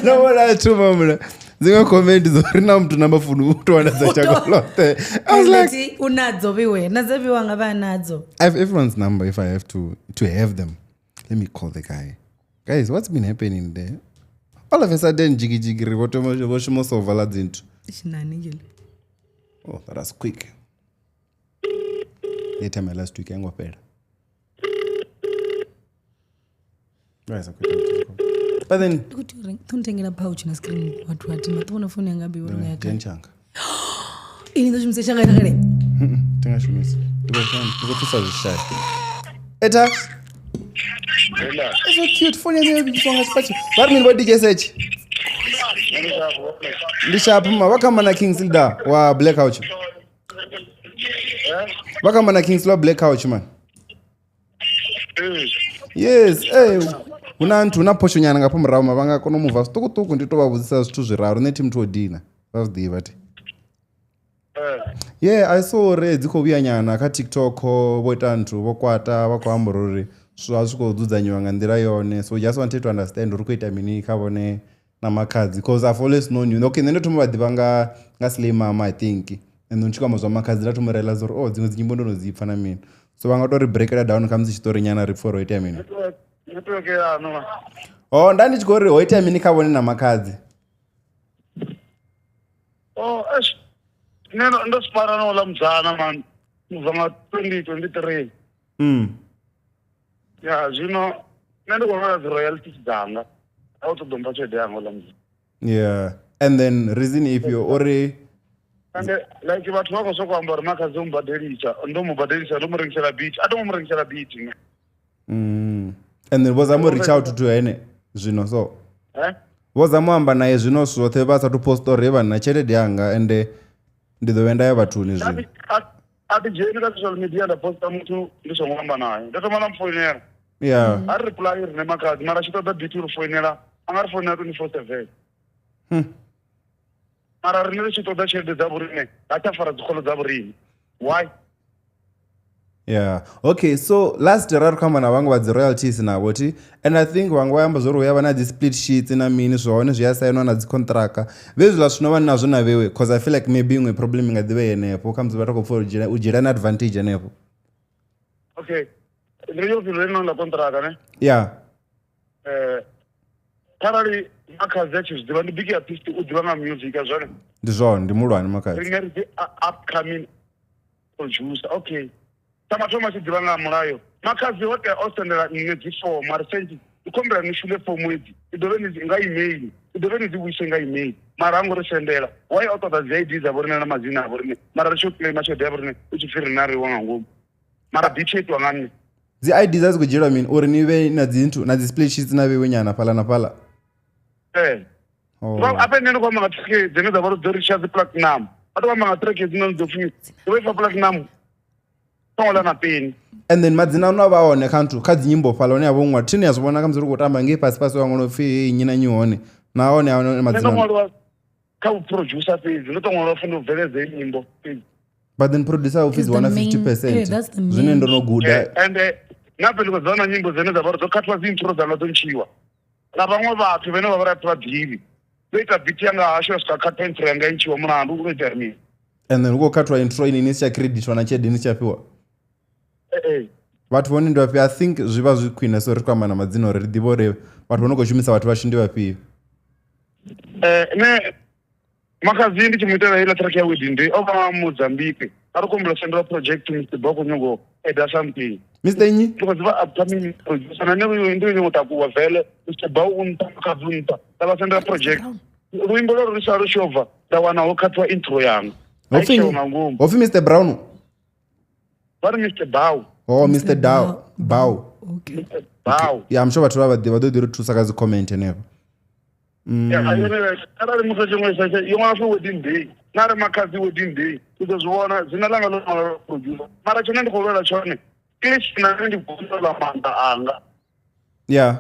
No vhona thoma muna. Dziṅwe comment dzo ri na muthu namba founu u to wana dza shango ḽoṱhe. I was like, Ndati u nadzo vhiwe, na dza vhiwa nga vha nadzo. I have everyone's number if I have to have them. Let me call the guy. Guys, what's been happening there? All of a sudden, jiggy jiggy, ri vho thoma vho shuma u solva ḽa dzinthu. Tshinani kile. Oh, that was quick. Airtime last week yango fhela. Right, okay. But then Ndi khou tea u renga, ṱho ntengela pouch na screen vhathu vha tima. Ṱo vhona founu yanga bi uri nga ya kale. Dzheni tshanga. Ini ḓo shumisa tshanga kale. Thi nga shumisi. Ndi khou thusa zwishaya. Eta. It's so cute. Phone yami yabiswa nga tshipatshi. Vha ri mini vho DJ Search? Ndi sharp ma vha khamba na Kingsley da wa Black Couch. Vha khamba na Kingsley wa Black Couch man. Yes, eh hu na nthu hu na phosho nyana ngafha murahu ma vha nga kona u muva zwiṱukuṱuku ndi to vha vhudzisa zwithu zwiraru nṋe thi muthu wo dina vha zwi ḓivha thi. Yeah, I saw uri dzi khou vhuya nyana kha TikTok vho ita nthu vho kwata vha khou amba uri zwithu a zwi khou dzudzanyiwa nga nḓila yone so just wanted to understand uri khou ita mini kha vhone na Makhadzi because I've always known you. Okay, nṋe ndo thoma vha ḓivha nga Slay Mama I think and then tshi khou amba zwa Makhadzi nda thoma u realize uri oh dziṅwe dzi nyimbo ndo no dzi pfa na mini so vha nga to ri breakela down kha musi tshiṱori nyana ri pfhe uri ho itea mini. Network yanu ma. Oh, nda ndi tshi khou ri ho itea mini kha vhone na Makhadzi. Oh, eish. Nṋe ndo sipara na uḽa mudzana man. Ubva nga 2023. Ya, zwino nṋe ndi khou lwela dzi royalties dzanga. A u ṱoḓa mpha tshelede yanga uḽa mudzana. Yeah. And then reason ifhio uri And like vhathu vha khou sokou amba uri Makhadzi o mubadelisa, ndo mu badelisa, ndo mu rengisela beat. A to mu rengisela beat nṋe. And then vho zama u reach out to ene zwino so. Eh? Vho zama u amba naye zwino zwoṱhe vha sathu post uri vhanna tshelede yanga ende ndi ḓo vhuya nda ya vhathuni zwino. A thi dzheni kha social media nda posta muthu ndi songo amba naye. Ndo thoma nda mufoinela. Yeah. A ri reply rine Makhadzi mara tshi ṱoḓa beat uri foinela, a nga ri foinela 24/7. Mara rine ri tshi ṱoḓa tshelede dza vhoriṋe ha tsha fara dzikholo dza vhoriṋe. Why? Yeah. Okay, so last ra ri khou amba na vhaṅwe vha dzi royalties navho thi and I think vhaṅwe vha amba zwori hu ya vha na dzi split sheets na mini zwa hone zwi a sainwa na dzi contract. Vhe zwiḽa zwino vha nazwo na vhewe cause I feel like maybe iṅwe problem i nga ḓivha henefho kha musi vha khou pfa uri u dzhiela na advantage henefho. Okay. Ndi yo fhirela ino ḽa contract ne? Yeah. Kharali Makhadzi a tshi zwi ḓivha ndi big artist u ḓivha nga music a zwone. Ndi zwone ndi muhulwane Makhadzi. Ri nga ri upcoming producer. Okay. Sa mathomo a tshi ḓivha nga mulayo. Makhadzi ho tea o sendela nṋe dzi form a ri send ndi khombela ni shule fomu edzi. I dovhe ni nga email. I dovhe ni dzi vhuise nga email. Mara ha ngo ri sendela. Why o ṱoḓa dzi ID dza vhoriṋe na madzina a vhoriṋe. Mara ri tshi claima tshelede ya vhoriṋe u tshi pfi riṋe a ri wa nga ngomu. Mara beat yo itiwa nga nṋe. Dzi ID dza dzi khou dzhielwa mini uri ni vhe na dzi nthu na dzi split sheets na vheiwe nyana fhaḽa na fhaḽa. Eh. Oh. Afha nṋe ndi khou amba nga track dzine dza vha uri dzo ritsha dzi platinum. Vha tou amba nga track hedzinoni dzo pfi dzo pfi platinum. Songo ḽa na peni. And then madzina ano avha hone kha nthu kha dzi nyimbo fhaḽa hune ha vha ṅwala thini ya zwi vhona kha musi ri khou tamba ngei fhasi fhasi wa ṅwala upfi hey nnyi na nnyi hone na hone a hone madzina. Ndo ṅwaliwa kha u producer fhedzi ndo to ṅwalwa pfi ndo bveledza iyi nyimbo fhedzi. But then producer upfi dzi wana 50% zwine ndo no guda. And na fhedzi khou dza na nyimbo dzine dza vha uri dzo khathwa dzi intro dzanga dzo ntshiwa. Na vhaṅwe vhathu vhane vha vha ri vha ḓivhi. Ndo ita beat yanga hashu ya swika khatha intro yanga ntshiwa mulandu u ita mini. And then u khou khathwa intro ini ni si tsha creditwa na tshelede ni si tsha fhiwa. Vhathu vhone ndi vhafhio? I think zwi vha zwi khwine so ri khou amba na madzina uri ri ḓivhe uri vhathu vho no khou shumisa vhathu vhashu ndi vhafhio. Nṋe Makhadzi ndi tshi mu itela heiḽa track ya wedding day o vha Mozambique a ri khou humbela sendela project Mr Ba khou nyanga eda something. Mr nnyi? Ndi khou ḓivha upcoming producer na nṋe ndi nyanga u takuwa vele Mr Ba u nṱha Makhadzi u nṱha nda vha sendela project. Luimbo lwo ri sa lu tshi bva nda wana ho khathiwa intro yanga. Hopfi nga ngomu. Hopfi Mr Brown. Vha ri Mr Bau. Oh, Mr Dao Bau. Okay. Mr Bau. Ya, I'm sure vhathu vha vha ḓivha, vha ḓo ḓi ri thusa kha dzi comment henefho. Ya, yone arali muthu a tshi ṅwalisa yo ṅwala for wedding day, na ri Makhadzi wedding day, u ḓo zwi vhona dzina ḽanga ḽo ṅwala producer. Mara tshine ndi khou lwela tshone ke na ndi gundo ḽa maanḓa anga. Yeah.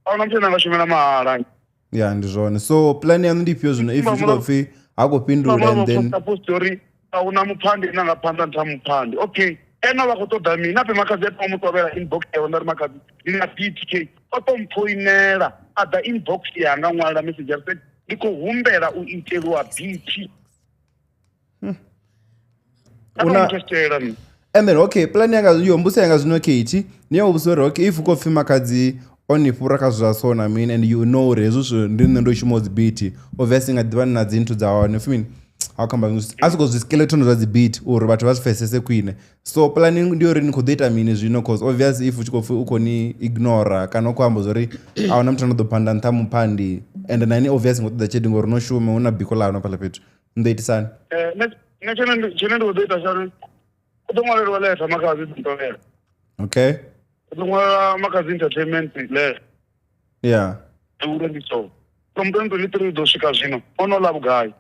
A huna muthu ane anga shumela mahala. Ya, ndi zwone. So plan yaṋu ndi ifhio zwino if zwi khou pfhi ha khou fhindula and then post uri a huna muphandi ine anga phanḓa nṱha muphandi. Okay, ene vha khou ṱoḓa mini? Ape Makhadzi a tou mu tovhela inbox yawe, nda ri Makhadzi ndi na BTK, o to mpfoinela a ḓa inbox yanga ṅwalela message a ri ndi khou humbela u iteliwa BT. A to ntestela nṋe. And then okay, plan yanga yo mbuso yanga zwino Katie, ni ya vhudzisa uri okay, if u khou pfhi Makhadzi o ni fhura kha zwa so na mini, and you know uri hezwi zwithu ndi nṋe ndo shumaho dzi beat, obviously nga ḓivha na dzi nthu dza hone pfhi mini, how come a soko zwi skeleton zwa dzi beat uri vhathu vha zwi pfesese khwine. So planning ndi uri ni khou ḓo ita mini zwino, cause obviously if u tshi khou pfhi u khou ni ignora kana u khou amba zwori a huna muthu ano ḓo phanda nṱha muphandi, and na ini obviously ngo ṱoḓa tshelede ngori no shuma hu na biko ḽano fhaḽa fhethu, ni ḓo itisani? Nṋe tshine ndi khou ḓo ita tshone, u ḓo ṅwaleliwa letter Makhadzi ḓo. Okay. U ḓo ṅwalela Makhadzi Entertainment letter. Yeah. Ndi so from 2023 ḓo swika zwino ono ḽa vhugai.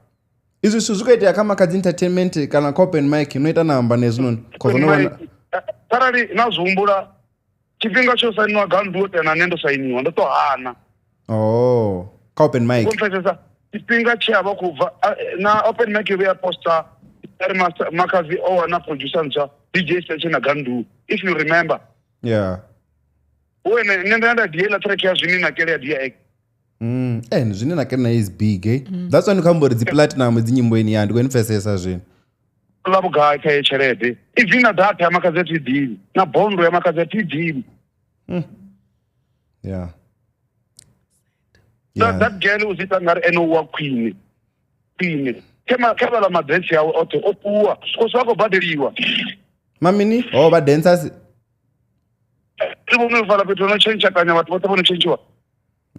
Izwi zwithu zwi khou itea kha Makhadzi Entertainment kana kha open mic no ita na amba ne zwino cause no vhona arali na zwi humbula tshifhinga tsho sainiwa gandu tea na nṋe ndo sainiwa ndo to hana. Oh, kha open mic. Pfesesa tshifhinga tshe a vha khou bva na open mic yo vhuya poster ari Makhadzi o wana producer ntswa DJ Session na Gandu, if you remember. Yeah. Wena nṋe nda nda diela track ya zwine na kele ya dia. And zwine na kele na is big, eh? That's why ndi khou amba uri dzi platinum dzi nyimbo ini ya ndi khou ni pfesesa zwino. La vhugai kha ye tshelede. Idzi na data ya Makhadzi a thi ḓivhi, na bondo ya Makhadzi a thi ḓivhi. Yeah. Yeah. That girl u zita ngari ene wa khwine. Khwine. Kha vhala madance yawe oṱhe o ṱuwa, kosi vha khou badeliwa. Mamini? Oh, vha dancers. Ri vhone fhala fhethu no tshentsha kanya vhathu vhoṱhe vho no tshentshiwa.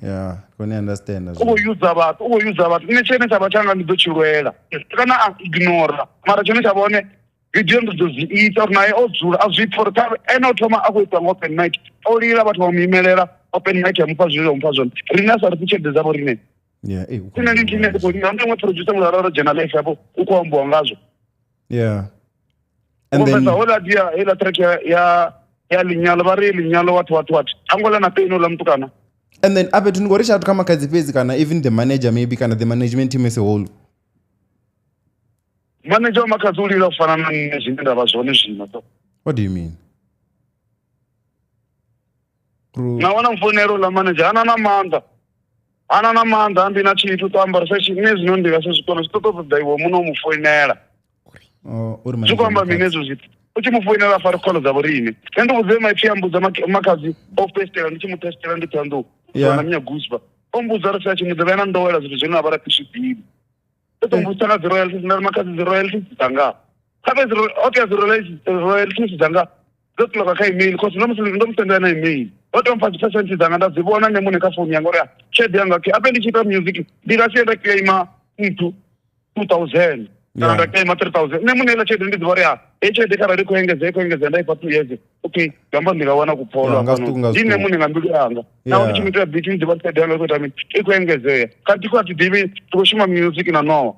Yeah, kone understand. U khou use vhathu, u khou use vhathu. Nṋe tshine tsha vha tshanga ndi ḓo tshi lwela. Kana a ignore. Mara tshine tsha vhone video ndi ḓo zwi ita uri naye o dzula a zwi pfa uri kha ene o thoma a khou itwa nga open mic. O lila vhathu vha mu imelela open mic ya mufha zwililo mufha zwone. Riṋe a sa ri tshelede dzavho riṋe. Yeah, eh. Nṋe ndi tshine ndi khou ndi nṋe producer mulala ro dzhena live hafho u khou ambiwa ngazwo. Yeah. And then hola dia hela track ya ya linyalo vha ri linyalo what what what. Angola na pain ola mutukana. And then ape tuni ngori shout kha Makhadzi fhedzi kana even the manager maybe kana the management team as a whole. Manager wa Makhadzi u lila u fana na nṋe zwine nda vha zwone zwino. What do you mean? Na wana mfonelo la manager ana na maanḓa. Ana na maanḓa ambi na tshithu to amba ri nṋe zwino ndi nga se zwikona zwi ṱoḓa ṱoḓa iwe muno mu foinela. Oh, uri zwi khou amba mini hezwo zwithu? U tshi mu foinela a fare kholo dza vhoriṋe. Nṋe ndi vhudze maipfi a mbudza Makhadzi o festela ndi tshi mu testela ndi Thohoyandou. Yeah. Na minya Gusba. O mbudza ri sa tshi mu ḓivha na ndowela zwithu zwine a vha ra zwi ḓivhi. O to mbudza nga dzi royalties nda ri Makhadzi dzi royalties dzanga. Kha vhe dzi okay dzi royalties dzanga dzo ṱuloka kha email cause ndo mu sendela na email. O to mpha dzi percent dzanga nda dzi vhona nṋe muṋe kha founu yanga uri tshelede yanga okay. Ape ndi tshi ita music ndi nga si nda claima nthu 2000 kana nda claima 3000. Nṋe muṋe heiḽa tshelede ndi ḓivha uri ha heyi tshelede kharali i khou engedzea i khou engedzea nda ifha 2 years okay gamba ndi nga wana kupfolo ndi nṋe muṋe nga mbilu yanga. Naho ndi tshi mu itela beat ndi ḓivha tshelede yanga i khou ita mini i khou engedzea. Kha thi ḓivhi ndi khou shuma music na nowa.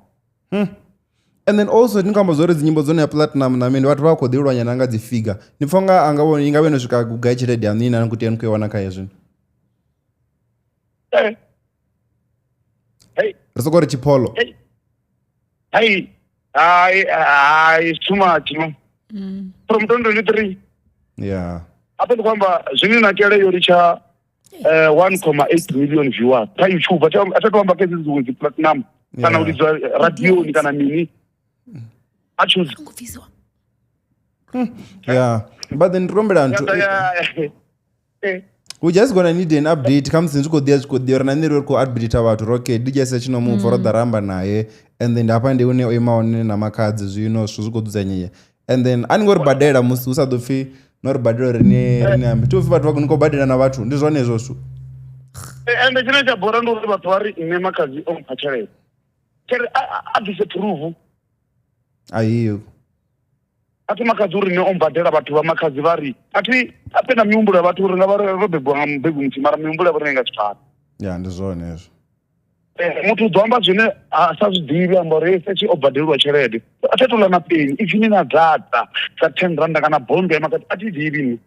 And then also ni khou amba zwori dzi nyimbo dzone ya platinum na mini vhathu vha khou ḓi lwanyana nga dzi figure. Ni pfha unga anga vhona inga vhe no swika gai tshelede yaṋu ine ni khou tea ni khou i wana kha zwino. Hey. Hey. Ri soko ri tshipholo. Hey. Hey. Hai, hai, it's too much, no. From 2023. Yeah. Apo ndi kwamba zwine na kele yo litsha 1.8 million viewers kha YouTube. A tha to amba kezi dziṅwe dzi platinum kana u lidzwa radioni kana mini. A choose. Yeah. But then rombela nthu. We just gonna need an update. Comes since go there go there na nṋe ri khou update vhathu okay DJ Session no move ro ḓa ramba naye and then hafha ndi hune o ima hone na Makhadzi zwino zwithu zwi khou dzudzanyea and then a ni ngo ri badela musi hu sa ḓo pfhi no ri badela uri ni ambe thi upfhi vhathu vha ni khou badela na vhathu ndi zwone hezwo zwithu. Ende tshine tsha bora ndi uri vhathu vha ri nṋe Makhadzi o mpha tshelede tshelede a ḓise proof ayiyo. A thi makhadzi uri nṋe o mbadela, vhathu vha makhadzi vha ri a thi ape na mihumbulo ya vhathu uri nga vha ro bebiwa nga mubebi muthihi, mara mihumbulo ya vho riṋe nga si fani. Ya, ndi zwone hezwo. Muthu u ḓo amba zwine a sa zwi ḓivhi, amba uri hey, Sechi o badeliwa tshelede, a thi tou ḽa na peni ipfini na data dza 10 randa kana bondo ya makhadzi, a thi ḓivhi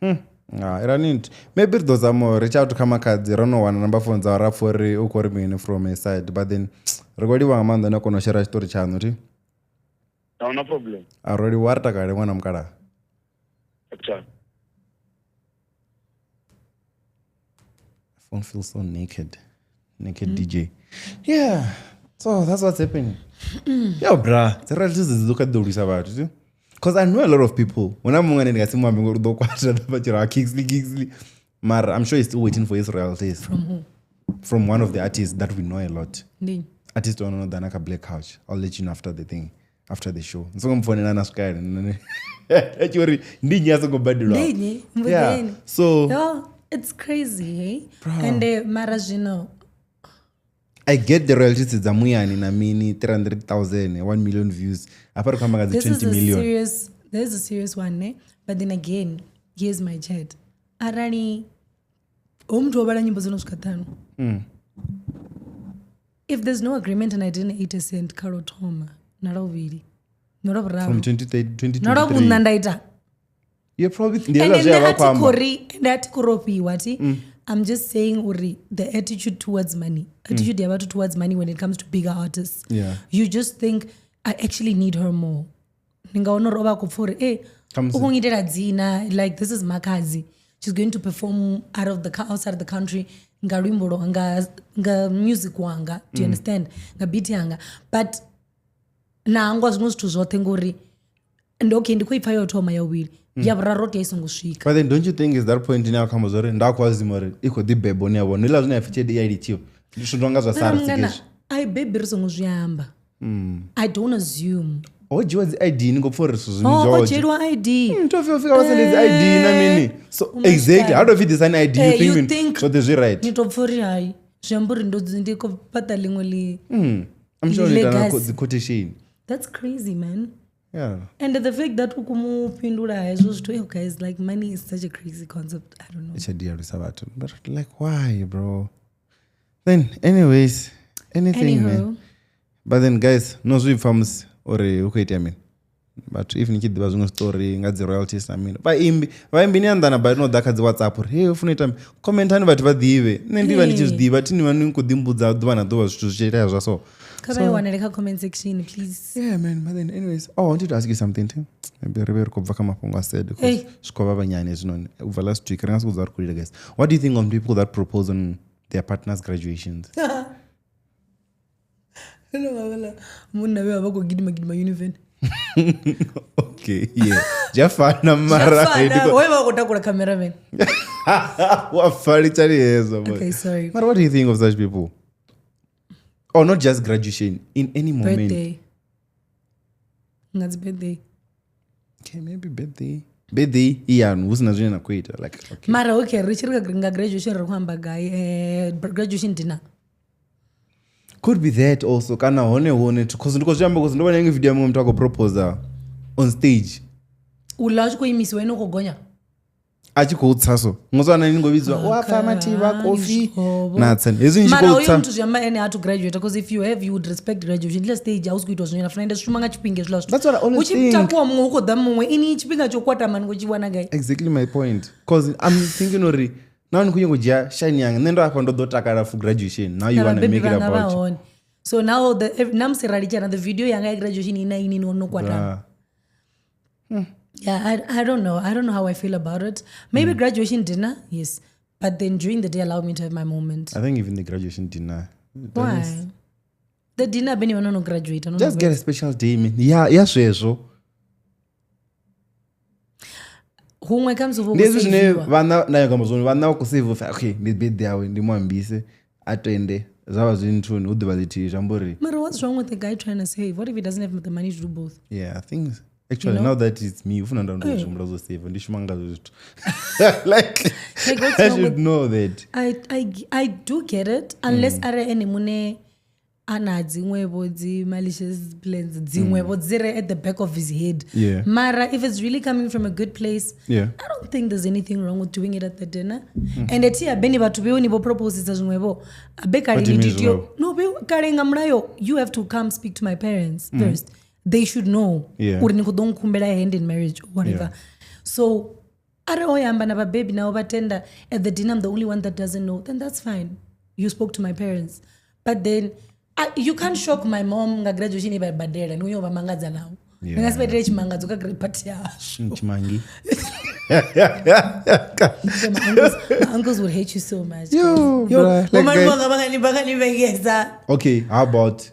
nṋe. Ah, irani nthu maybe ri ḓo zama uri reach out kha makhadzi ro no wana number phone dzawe ra pfha uri u khou ri mini from his side, but then ri khou livha nga maanḓa ni a kona u shera tshiṱori tshaṋu thi. A huna problem. A ro livhuwa, a ri takale ṅwana mukalaha. Capital. Phone feels so naked. Naked DJ. Yeah. So that's what's happening. Yo, bra. Dzi realities dzi ḓo kha ḓi ḓo lwisa vhathu. See? Because I know a lot of people. Huna muṅwe ane ndi nga si mu ambe ngori u ḓo kwata ḓo vha tshi ri, "Ah, Kingsley, Kingsley." Mara I'm sure he's still waiting for his royalties. From who? From one of the artists that we know a lot. Ndi Artist wa no ḓa na kha Black Couch. I'll let you know after the thing. After the show. Ni songo mpfonela na swika ene. A tshi uri ndi nnyi a songo badelwaho. Ndi nnyi? Yeah. Mbudzeni. So Yo, it's crazy, hey? And mara zwino I get the royalties dza muyani na mini 300,000, 1 million views. Hafha ri khou amba nga dzi this is 20 a million. serious, this is a serious one, ne? But then again, here's my chat. Arali ho muthu o vhala nyimbo dzo no swika ṱhanu. If there's no agreement and I didn't eat a cent kha lwo thoma na lwa vhuvhili na lwa From vhuraru 2023. na lwa vhuṋa nda ita. You're probably ndi And hezwiḽa zwe nṋe a vha a khou thi amba. khou ri ende a thi khou rofhiwa thi. I'm just saying uri the attitude towards money, attitude ya vhathu towards money when it comes to bigger artists. Yeah. You just think I actually need her more. Ni nga wana uri o vha a khou pfha uri eh Khamusi- u khou ngitela dzina, like this is Makhadzi. She's going to perform out of the outside of the country nga luimbo lwa nga music wanga. Do you understand? Nga beat yanga. But na hangwa zwiṅwe zwithu zwoṱhe ngori ndi okay, ndi khou ipfa yo thoma ya vhuvhili ya vhuraru tea i songo swika. But then don't you think is that point ine a khou amba zwa uri nda khou azima uri i khou ḓi beba ni a vhona iḽa zwine ya pfi tshelede i a litshiwa. Ndi zwithu nga zwa Mara SARS mungana, hezwi. ai baby ri songo zwi amba. I don't assume. Ho dzhiwa dzi ID ni khou pfha uri zwithu zwinzhi Oh, ho o dzhiwa. dzhieliwa ID. Muthu o fika vha sende dzi ID na mini. So Uma exactly, how do you design ID? You Eh, think you mini? think- zwoṱhe zwi right. Ni to pfha uri hai zwi amba uri ndi khou fhaṱa ḽiṅwe ḽi. I'm sure ni ita na Legacy. dzi quotation. That's crazy, man. Yeah. And the fact that u kumu fhindula hezwo zwithu, eh, guys, like money is such a crazy concept. I don't know. Tshelede ya lwisa vhathu. But like why, bro? Then anyways, anything, man. Anyhow, But then guys, no zwi pfa musi uri hu khou itea mini. Vhathu if ni tshi ḓivha zwiṅwe zwiṱori nga dzi royalties na mini. Vhaimbi, vhaimbi ni anḓana badi no ḓa kha dzi WhatsApp uri hey u funa u ita mini. Commentani vhathu vha ḓivhe. Nṋe ndi vha ndi tshi zwi ḓivha thi ni vha ni khou ḓi mbudza ḓuvha na ḓuvha zwithu zwi tshi itea zwa so. kha vha i wanele kha comment section please. Yeah man, but then anyways, oh I wanted to ask you something too. Maybe ri vhe ri khou bva kha mafhungo a sad because Hey. zwi khou vhavha nyana hezwinoni. U bva last week ri nga si khou dzula ri khou lila guys. What do you think on people that propose on their partners' graduations? Hello, vhavhala munna vhe vha vha khou gidima gidima univen. Okay, yeah. Zwi a fana mara Why vha khou takula cameraman? wa falitshani hezwo boy. Okay, sorry. Mara what do you think of such people? Or not just graduation, in any moment. Birthday. Nga dzi birthday. Okay, maybe birthday. Birthday iyanu hu sina zwine na khou ita like okay. Mara okay, ri tshi ri nga graduation ri khou amba gai graduation dinner. Could be that also kana hone hone cause ndi khou zwi amba cause ndo vhona iṅwe video ya muṅwe muthu a khou proposa on stage Uḽa u tshi khou imisiwa ene u khou gonya. a tshi khou tsa so ngoswana ni ngo vhidzwa wa pfa mathivha kofi na tsa hezwi ni tshi Mara khou hoyo tsa muthu zwi amba ene ha to graduate because if you have you would respect graduation. Ḽa stage a u sokou itiwa zwine na funa ende zwi shuma nga tshifhinga hezwiḽa zwithu. That's what I always Hu tshi think. takuwa muṅwe hu khou ḓa muṅwe ini tshifhinga tsho kwatama ni khou tshi wana gai. Exactly my point cause I'm thinking uri now ni khou nyanga u dzhia shine yanga nṋe ndo afha ndo ḓo takala for graduation now you Na wanna vhabebi make it vhanga vha about you. hone. So now the na musi ra litshana the video yanga ya graduation ina ini no no kwatama. Bruh. Yeah, I don't know. I don't know how I feel about it. Maybe graduation dinner, yes. But then during the day, allow me to have my moment. I think even the graduation dinner. Why? The dinner, beni no graduate. No, Just get a special day man. Yeah, yeah zwezwo. Huṅwe kha musi hu Ndi hezwi zwine saviwa. vhana na yanga zwone vhana vha khou save upfi, okay ndi birthday yawe ndi mu ambise a tende zwa vha zwi nthuni hu ḓuvha ḽithihi zwi amba uri Mara what's wrong with the guy trying to save? What if he doesn't have the money to do both? yeah, I think actually now that it's me ufuna nda ndo zwi zwo save ndi shuma ngazwo zwithu. Like Like, what's I wrong should with know that. I do get it unless are ene mune a na dziṅwevho dzi malicious plans dziṅwevho dzi re at the back of his head. Yeah. Mara if it's really coming from a good place, Yeah. I don't think there's anything wrong with doing it at the dinner. And thi a beni vhathu vheo ni vho proposisa zwiṅwevho a be kale What do you ni mean titio zwiṅwevho? no be kale nga mulayo you have to come speak to my parents first. They should know Yeah. uri ni khou ḓo nkhumbela hand in marriage or whatever. Yeah. So arali o ya amba na vhabebi navho vha tenda at the dinner I'm the only one that doesn't know, then that's fine. You spoke to my parents. But then you can't shock my mom nga graduation e vha i badela ni uyo vha mangadza navho. Ndi nga si vha itele tshimangadzo kha grade party yashu. Tshimangi. So my uncles would hate you so much. Yo, Yo, bruh, like vho guys- malume vanga vanga ni vhengesa. Okay, how about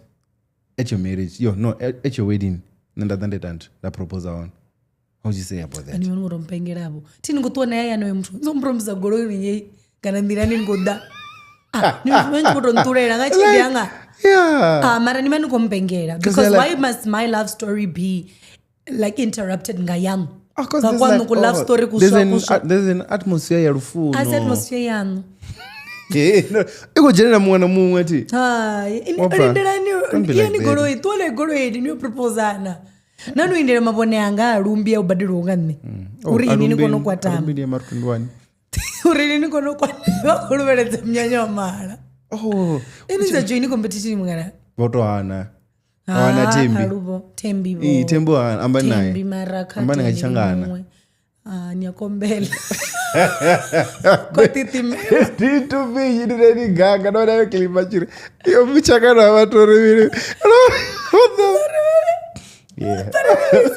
at your marriage? Yo, no, at your wedding. Nṋe nda ḓa nda ita nthu, nda propose on. How would you say about that? Ani vhona uri mpengelavo. Thi ni khou ṱuwa naye hayani hoyo muthu. Ndo mupromisa goloi ngei kana nḓilani ni khou ḓa. Ah, ni vha ni khou tou nṱulela nga tshelede yanga. Yeah. Ah, mara ni vha ni khou mpengela because they're like- why must my love story be like interrupted nga yaṋu? Of course, Nga there's kwaṋu like, ku love oh, story there's kuswa an, kuswa. there's an atmosphere ya lufuno. A si atmosphere yaṋu. Eh, no, i khou dzhenela muṅwe na muṅwe thi. Hai, Wa pfa? lindelani Don't be iyani like that. goloi ṱuwa na goloi ni yo proposana. Na no indela mavhone anga a lumbi ya u badeliwaho nga nṋe. Oh, Uri ini ni kone u kwatama. Alumbi ndi ya mari 21. Uri ini ni kone u kwatama vha khou luvheledza munyanya wa mahala. Oh, Ini dza join competition mungana. vho to hana. Hana Thembi. Aluvo Thembi vho. Ee, Thembi o hana, amba naye. Thembi mara kha Amba nga Thembi Tshangana. muṅwe. Ah, ni a kombela. Ko titimela. Nditupi ndi gaga ndo na clip tshiri. Yo mutshakana wa vhathu ri mini. What the Yeah.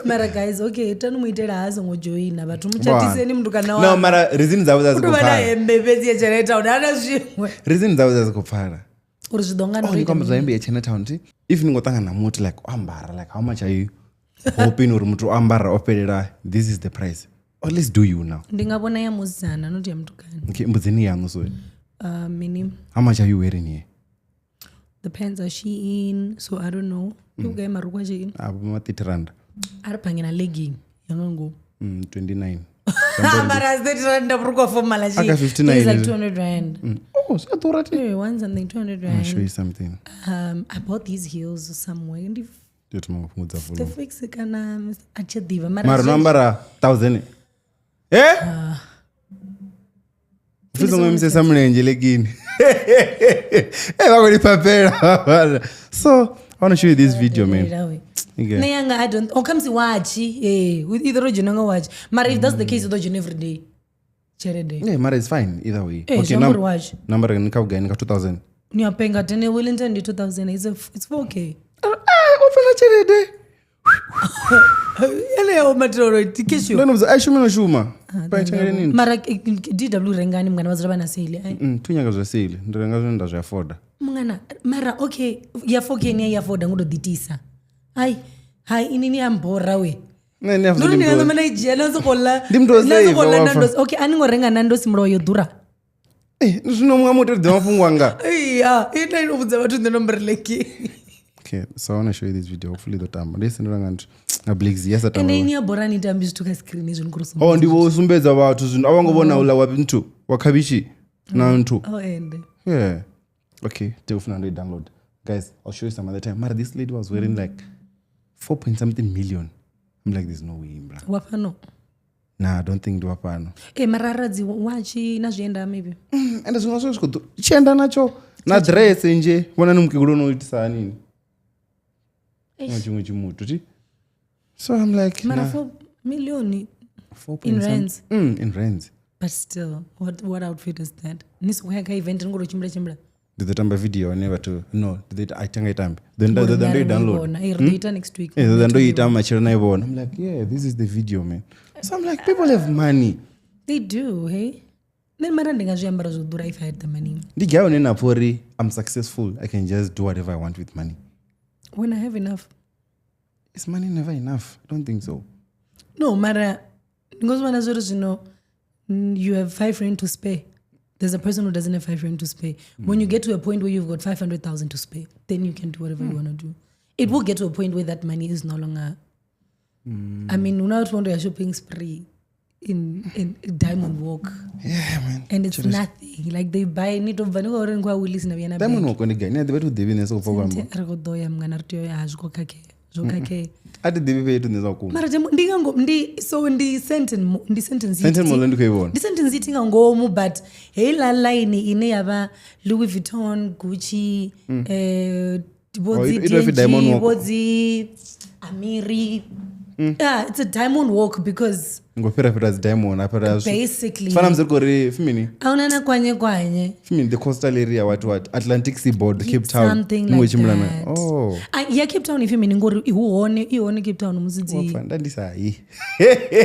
Mara guys, okay, tani mu itela ha songo joina vhathu mu chatiseni muthu kana wa. No, mara reason dzavho dza dzi U tou khou vha na pfala. hembe fhedzi ya Chinatown hana zwiṅwe. Reason dzavho dza dzi khou pfala. Uri zwi ḓo nga Oh, ndo ni ita khou amba zwa hembe ya Chinatown thi. If ni ngo ṱangana na muthu like o ambara like how much are you hoping uri muthu o ambara o fhelela this is the price. Or let's do you now. Ndi nga vhona ya musidzana not ya mutukana. Okay, mbudzeni yaṋu so. Mini How much are you wearing here? the pants are Shein, so I don't know. Ndi vhugai marukhu a Shein? Ah, ma 30 rand. A ri phange na legging ya nga ngomu. 29. Mara a si 30 rand vhurukhu ha formal a Aka Shein. 59 It's like is- 200 rand. Oh, zwi a ḓura thi. Hey, one something 200 I'll rand. show you something. I bought these heels somewhere. Ndi Yo thoma u fhungudza the volume. fix kana a thi ḓivha mara Mara no zwi- ambara 1000. Eh? Pfi songo imisesa mulenzhe lekini. Eh, vha khou ni fhafhela. So, I want to show you this video, man. Lawe. Okay. Nṋe yanga I don't oh khamusi watshi ee either ro dzhena nga watshi mara if that's the case u ḓo dzhena every day tshelede Yeah, mara it's fine either way. Eh, zwi amba uri watch. Number ni kha vhugai ni kha 2000. ni a penga tene Wellington ndi 2000 it's 4k Ah, o pfela tshelede. yeneyo matolo tikesho Ndo no vhudza ai shumi no shuma. Pa tshelede ni. mara dw rengani mungana vha dzula vha na sale ai Thu nyaga zwa sale. Ndi renga zwine nda zwi afforda. mungana mara okay ya 4k ni ya afforda ngo to ḓitisa ai hai ini ni a mbora we Nṋe ni ndo ri ni nga ṋama na i dzhia na sokou ḽa Ndi muthu wa na save, sokou ḽa wa pfa. Nando's. Okay a ni ngo renga Nando's muloyo yo ḓura Eh, zwino muṅwe muthu ri ḓivha mafhungo anga. iya ita ino vhudza vhathu nṋe nomboro leki Okay, so I want to show you this video. Hopefully ḓo tamba. Ndi sendela nga nthu. Nga Blakes yes ende tamba. ini ya bora ni tambi zwithu kha screen izwi ni khou ri sumbedza. Oh, ndi vho sumbedza vhathu zwino a vha ngo vhona uḽa wa nthu wa khavhishi na nthu. Oh ende Yeah. Okay, tea u funa ndo i download. Guys, I'll show you some other time. Mara this lady was wearing like 4 point something million. I'm like there's no way, bra. wa fhano Nah, I don't think ndi wa fhano. e mara aradzi watshi na zwienda maybe Ende zwiṅwe zwa zwi khou ḓura. Tshienda natsho na dress nje vhona ni mukegulu no itisa hanini. Na tshiṅwe tshimuthu thi. So I'm like mara nah, 4 million 4 in point some- rands. In rands. But still what outfit is that ni sokou ya kha event ni khou tou tshimbila tshimbila Ndi ḓo tamba video hone vhathu no ndi ḓo ita a thanga i tambi. Ḓo nda ḓo ndo i download. Ri ḓo ita next week Eh, ḓo ndo i ita matshelo na i vhona. I'm like yeah, this is the video man. So I'm like people have money. They do hey nṋe mara ndi nga zwiambaro zwo ḓura if I had the money. Ndi gaya hune na pfha uri I'm successful. I can just do whatever I want with money. When I have enough. Is money never enough? I don't think so. No mara ndi ngo zwi vhona zwori zwino you have 5 rand to spare. There's a person who doesn't have 5 rand to spare. When you get to a point where you've got 500,000 to spare, then you can do whatever you want to do. It will get to a point where that money is no longer. I mean, una vhathu vho ndo ya shopping spree. in Diamond Walk. Yeah, man. And it's nothing. Like they buy ni to bva ni khou uri ni khou ya Willis na vhuya na Diamond bag. Walk ndi gai? Ni a ḓivha thi u ḓivhi nṋe soko pfa kwamba. Ri khou ḓo ya mungana ri tea u ya ha zwi khou khakhea. Zwo khakhea. A thi ḓivhi fhethu nṋe zwa vhukuma. Mara ndi nga ngomu ndi so ndi Sandton ndi Sandton City. Sandton Mall ndi khou i vhona. Ndi Sandton City nga ngomu but heiḽa line ine ya vha Louis Vuitton, Gucci, vho Oh, dzi i tou pfi Diamond D&G, Walk. vho dzi Amiri. Yeah, it's a diamond walk because Ngo fhira fhira dzi diamond a fhira zwi. basically Fana musi ri khou ri pfi mini? ahuna na kwanye kwanye. Pfi mini the coastal area what Atlantic seaboard Cape Town. Something Ni like tshimbila na- that. Oh. Ah, ya Cape Town ipfi mini ngori hu hone i hone Cape Town musi dzi Wapfa nda ndi sa yi.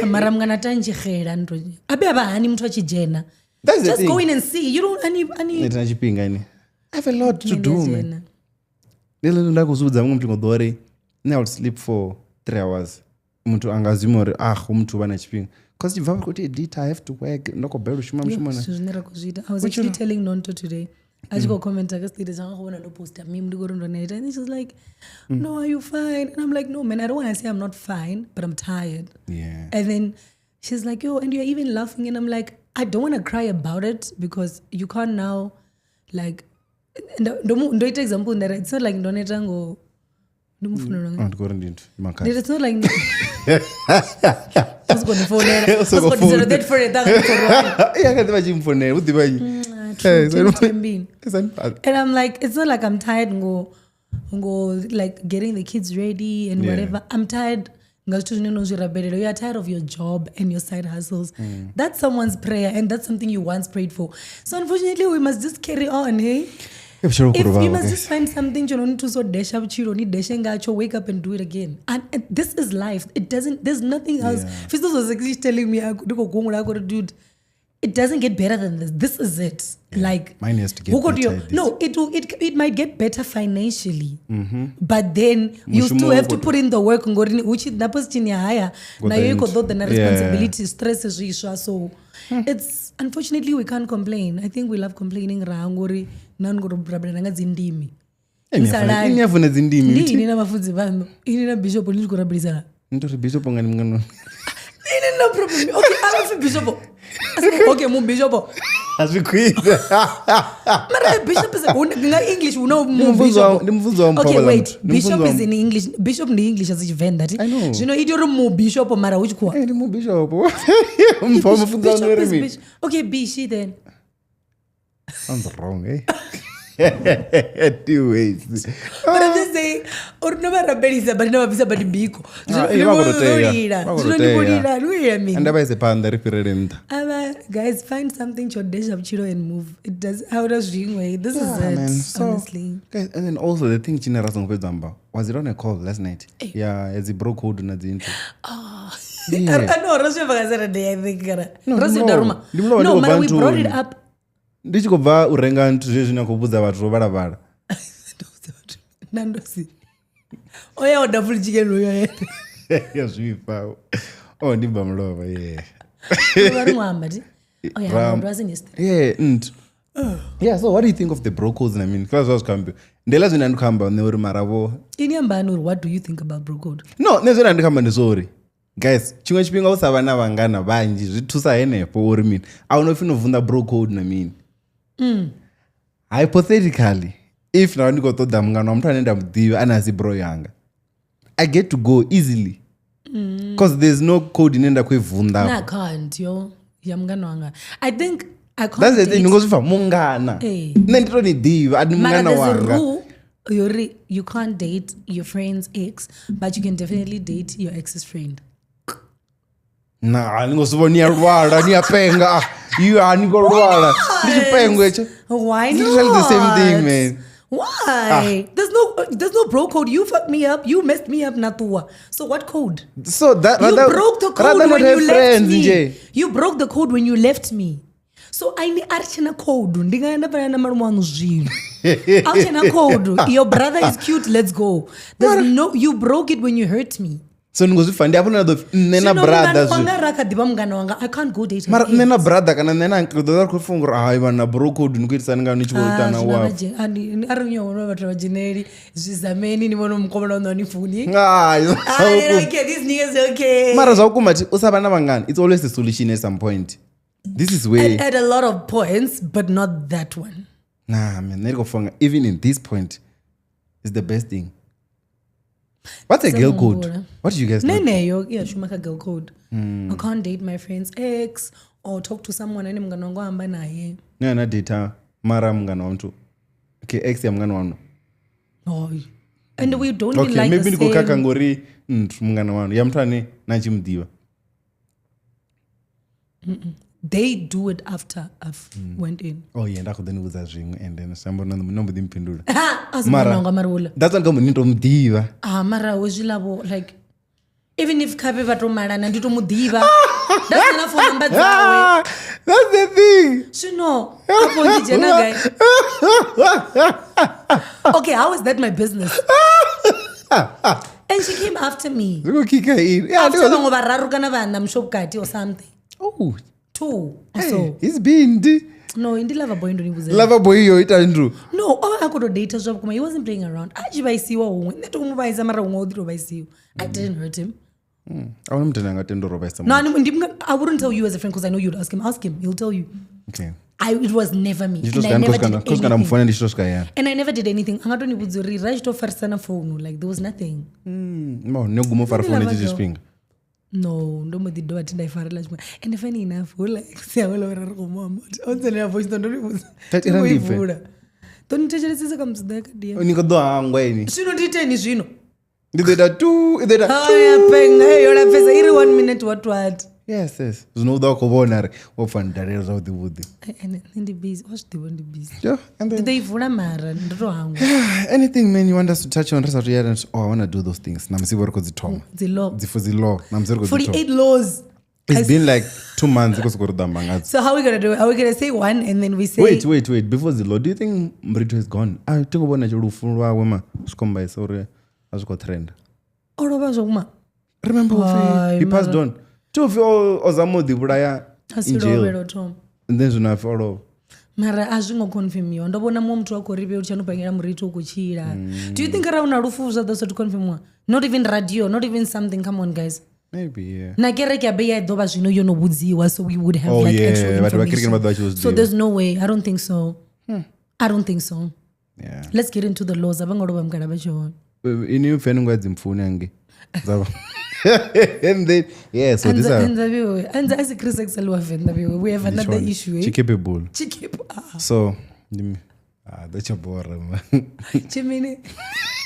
mara mungana tanzhixela ndo abe avha hani muthu a tshi dzhena. That's the Just thing. go in and see. You don't any any Nṋe thi na tshifhinga ini. I have a lot to do, man. dzhena. Ndi ḽo nda khou zwi vhudza muṅwe muthu ngo ḓo uri nṋe I will sleep for 3 hours. Muthu anga zwima uri ah hu muthu u vha na tshifhinga. Cause tshi bva vha khou tea edit, I have to work, ndo khou balelwa u shuma mushumo na. Zwithu zwine ra khou zwi ita. I was actually telling Nonto today. A tshi khou commenta kha status anga khou vhona ndo posta meme ndi khou ri ndo neta and she's like, "No, are you fine?" And I'm like, "No, man, I don't want to say I'm not fine, but I'm tired." Yeah. And then she's like, "Yo, and you're even laughing." And I'm like, "I don't want to cry about it because you can't now, like, ndo ita example ndari it's not like ndoneta ngo ndimufunela Oh, ndi khou ri ndi nthu makhadzi. It's not like usikondifonela Usoko usikondisela phone. that for it Iya kha ḓi vha tshi mpfonela hu ḓivha nnyi. Eh, And I'm like, it's not like I'm tired ngo ngo like getting the kids ready and Yeah. whatever. I'm tired nga zwithu zwine no zwi rabelela. You are tired of your job and your side hustles. That's someone's prayer and that's something you once prayed for. So unfortunately we must just carry on, hey? Vhutshilo vhu If khou you vhavha, must guys. just find something tsho no ni thusa u desha vhutshilo ni deshe ngatsho, wake up and do it again. And this is life. It doesn't, there's nothing else. Yeah. Fistos was actually telling me, ndi khou gungula akho uri, dude, it doesn't get better than this. This is it. Like Mine has to get who could better you- at this. No, it might get better financially. But then you Mushumo still have to wo- put in the work ngori hu tshi na position ya haya Go nayo i khou ḓa ṱoḓa na yeah. responsibility stress zwiswa so it's unfortunately we can't complain. I think we love complaining ra ngori na ni khou rabela nga dzi ndimi. Eh, ni a funa- ni a funa dzi ndimi. Ndi ini na vhafunzi vhaṋu, ini na bishop ni tshi khou rabelisana. Ndi uri bishop nga ni mungana. Ini no problem. Okay, a vha pfi bishop. Okay, mu bishop. A zwi khwine. Mara bishop is nga English hu na mu Ndi mubvunzo wa- bishop. ndi mubvunzo wa Okay, mpho wait. vhaḽa muthu. Ndi Bishop mubvunzo wa is in English. Bishop ndi English asi Tshivenḓa thi. I know. Zwino i tea uri mu bishop mara hu tshikhuwa. Eh, ndi mu bishop. Mpho wa mufunzi Bishop waṋu uri is mini? bishop. Okay, bishi then. Sounds wrong, eh? Two ways. But I'm just saying, uri no vha rabelisa but no vha bvisa but biko. Ah, Zwino eh, ni vha vho khou tou tea. lila. Vha khou Zwino tou ni vho tea. lila, ni khou ila mini? And vha ise phanḓa ri fhirele nṱha. Aba, guys, find something tsho desha vhutshilo and move. It does ahuna zwiṅwe. This is Yeah, it, man. So, honestly. guys, and then also the thing tshine ra songo fhedza amba was it on a call last night? Yeah, ya dzi bro code na dzi nthu. Yeah. I know, Roswe bva Saturday, I think. Kana. No, ndi Roswe mulovha. Daruma. Ndi mulovha No, ndi khou mara bva we brought it nthuni. up. Ndi tshi khou bva u renga nthu zwezwi na khou vhudza vhathu ro vhalavhala. Nandosi. Oya order full chicken roll. Ya zwifha. Oh, ndi bva mulovha, yeah. Vha ri ṅwamba ti. Oh yeah, Ram- it wasn't yesterday. Yeah, and yeah, so what do you think of the bro codes? I mean, kha zwa zwi khou ambiwa. Ndi hezwiḽa zwine nda ndi khou amba nṋe uri mara vho Ini ambani uri what do you think about bro code? No, nṋe zwine nda ndi khou amba ndi zwa uri guys, tshiṅwe tshifhinga u sa vha na vhangana vhanzhi zwi thusa henefho uri mini a hu no pfi no vunḓa bro code na mini. Hypothetically, if nda vha ndi khou ṱoḓa mungana wa muthu ane nda mu ḓivha ane a si bro yanga, I get to go easily. Cause there's no code ine nda khou i vunḓa. No, I can't, yo. Ya mungana wanga. I think I can't. That's the thing, date. ndi ngo zwi pfa mungana. Eh. Nṋe ndi to ni ḓivha, a ndi Mara mungana there's a wanga. rule yori you can't date your friend's ex, but you can definitely date your ex's friend. Na, ni ngo zwi vhona ni a lwala, ni a penga. You are ni khou lwala. Ndi tshipengo hetsho. Why It's not? literally the same thing, man. Why? There's no bro code. You fucked me up. You messed me up, Natua. So what code? So that You rather, broke the code rather not when have you left friends me. nje. You broke the code when you left me. So I need archena code. Ndingaenda pana na malume wanu zwino. Archena code. Your brother is cute. Let's go. There's no. You broke it when you hurt me. So ni ngo zwi pfa ndi hafho na ḓo pfi nṋe na Zwino brother mungana zwi wanga ra kha ḓivha mungana wanga I can't go date her mara nṋe ex. na brother kana nṋe na uncle ḓo ḓa ri khou funga uri hai vhana bro code ni khou itisani nga ni tshi vho Ah, itana zwino wa arali nyo vhona vhathu vha dzheneli zwizameni ni vhone mukovhela waṋu a ni funi. Hai, Ah, zwa vhukuma. okay, this nigga is okay. Mara zwa vhukuma thi u sa vha na vhangana it's always a solution at some point. This is where At a lot of points, but not that one. Nah, man, nṋe ndi khou funga even in this point is the best thing. What's a girl code? Humbula. What do you guys know? Neneyo iya shuma kha girl code. I can't date my friend's ex or talk to someone ane mungana wanga wa amba naye. Nṋe na data mara mungana wa muthu. Okay, ex ya mungana wanu. Oh. And we don't even Okay, like maybe the ndi khou same. khakha ngori nthu mungana wanu ya muthu ane na tshi muḓivha. They do it after I've went in. Oh yeah, nda khou ḓo ni vhudza zwiṅwe and then zwi amba uri no mbo ḓi mphindula. Ha, a si Mara- mungana wanga mara uḽa. That's why ndi khou mbo ni to muḓivha. Ah, mara hezwiḽa vho like even if khavhe vha to malana ndi to mu ḓivha nda si na phone number dzawe. Ah, that's the thing. Zwino afho ndi dzhena gai? Okay, how is that my business? And she came after me. Zwi khou kika ini. Yeah, After ndi khou- vhaṅwe vhararu kana vhana musho vhukati or something. Oh, Two or hey, so. he's been No, ndi lover boy ndo ni vhudza. lover boy yo ita nthu. No, o vha a khou to data zwa vhukuma. He wasn't playing around. A tshi vhaisiwa huṅwe. Nṋe to mu vhaisa mara huṅwe o ḓi to vhaisiwa. I didn't hurt him. A huna muthu ane a nga tenda uri o vhaisa No, muthu. I wouldn't tell you as a friend because I know you'd ask him. Ask him. He'll tell you. Okay. It was never me. Ndi tshi And to I swika never ndi did khou swika nda anything. mufouna ndi tshi to swika hayani. And I never did anything. A nga to ni vhudza uri ra tshi to farisana phone. Like there was nothing. No, ni guma u fara Ndi founu lover hetsho girl. tshifhinga. No, ndo mbo ḓi dovha thi nda i farela tshiṅwe. And funny enough, houḽa ex yawe ḽa uri ri khou mu amba uri o ntsendela voice note ndo ni vhudza. Thathi ra Ndi khou i ndi pfe. vula. Ḓo ni thetshelesisa kha musi ḓo ya kha DM. Ni khou ḓo hangwa ini. Zwino ndi iteni zwino? Ndi ḓo ita tu, i ḓo ita Oh, ya penga, hey, yo lapfesa i ri 1 minute what what. Yes, yes. Zwino u ḓo vha khou vhona uri wo pfa ndalela zwavhuḓi vhuḓi. Ene nṋe ndi busy, wa zwi ḓivha ndi busy. Yeah, and Ndi then ḓo i vula mara ndo to hangwa. anything man you want us to touch on ri sathu ya oh I want to do those things. Na musi vho ri khou dzi thoma. Dzi law. Dzi for dzi law. Na musi ri khou dzi thoma. 48 laws. It's been like 2 months ri khou sokou ri ḓo amba ngadzo. So how are we gonna do it? Are we gonna say one and then we say Wait, wait, wait. Before the law, do you think Mrito is gone? A thi khou vhona lufu lwawe ma zwi khou mbaisa uri a zwi khou trenda. O lovha zwa vhukuma? Remember Hai, upfi he passed on. Thi upfi o zama u ḓivhulaya A si in lovhe jail. lwo thoma. And then zwino apfi o lovha. Mara a zwi ngo confirmiwa. Ndo vhona muṅwe muthu a khou ri vhe tshano pangela muriti u khou tshila. Do you think arali hu na lufu zwa ḓo sathu confirmiwa? Not even radio, not even something. Come on guys. Maybe, yeah. Na kereke ya be ya ḓo vha zwino yo no vhudziwa so we would have Oh, like yeah, actual vhathu vha kerekeni vha ḓo vha tshi vho information. zwi So ḓivha. there's no way. I don't think so. I don't think so. Yeah. Let's get into the laws. A vha ngo lovha mukala vha tshi hone. Ini upfi ani nguva dzimfuni ange. Dzava. And then yeah, so these are Anza vhiwe. Anza asi Chris Axel wa Venḓa vhiwe. We have another issue. Eh? Chikapable. Chikepo. Ah, So ndimi ah that's your bora man. Chimini.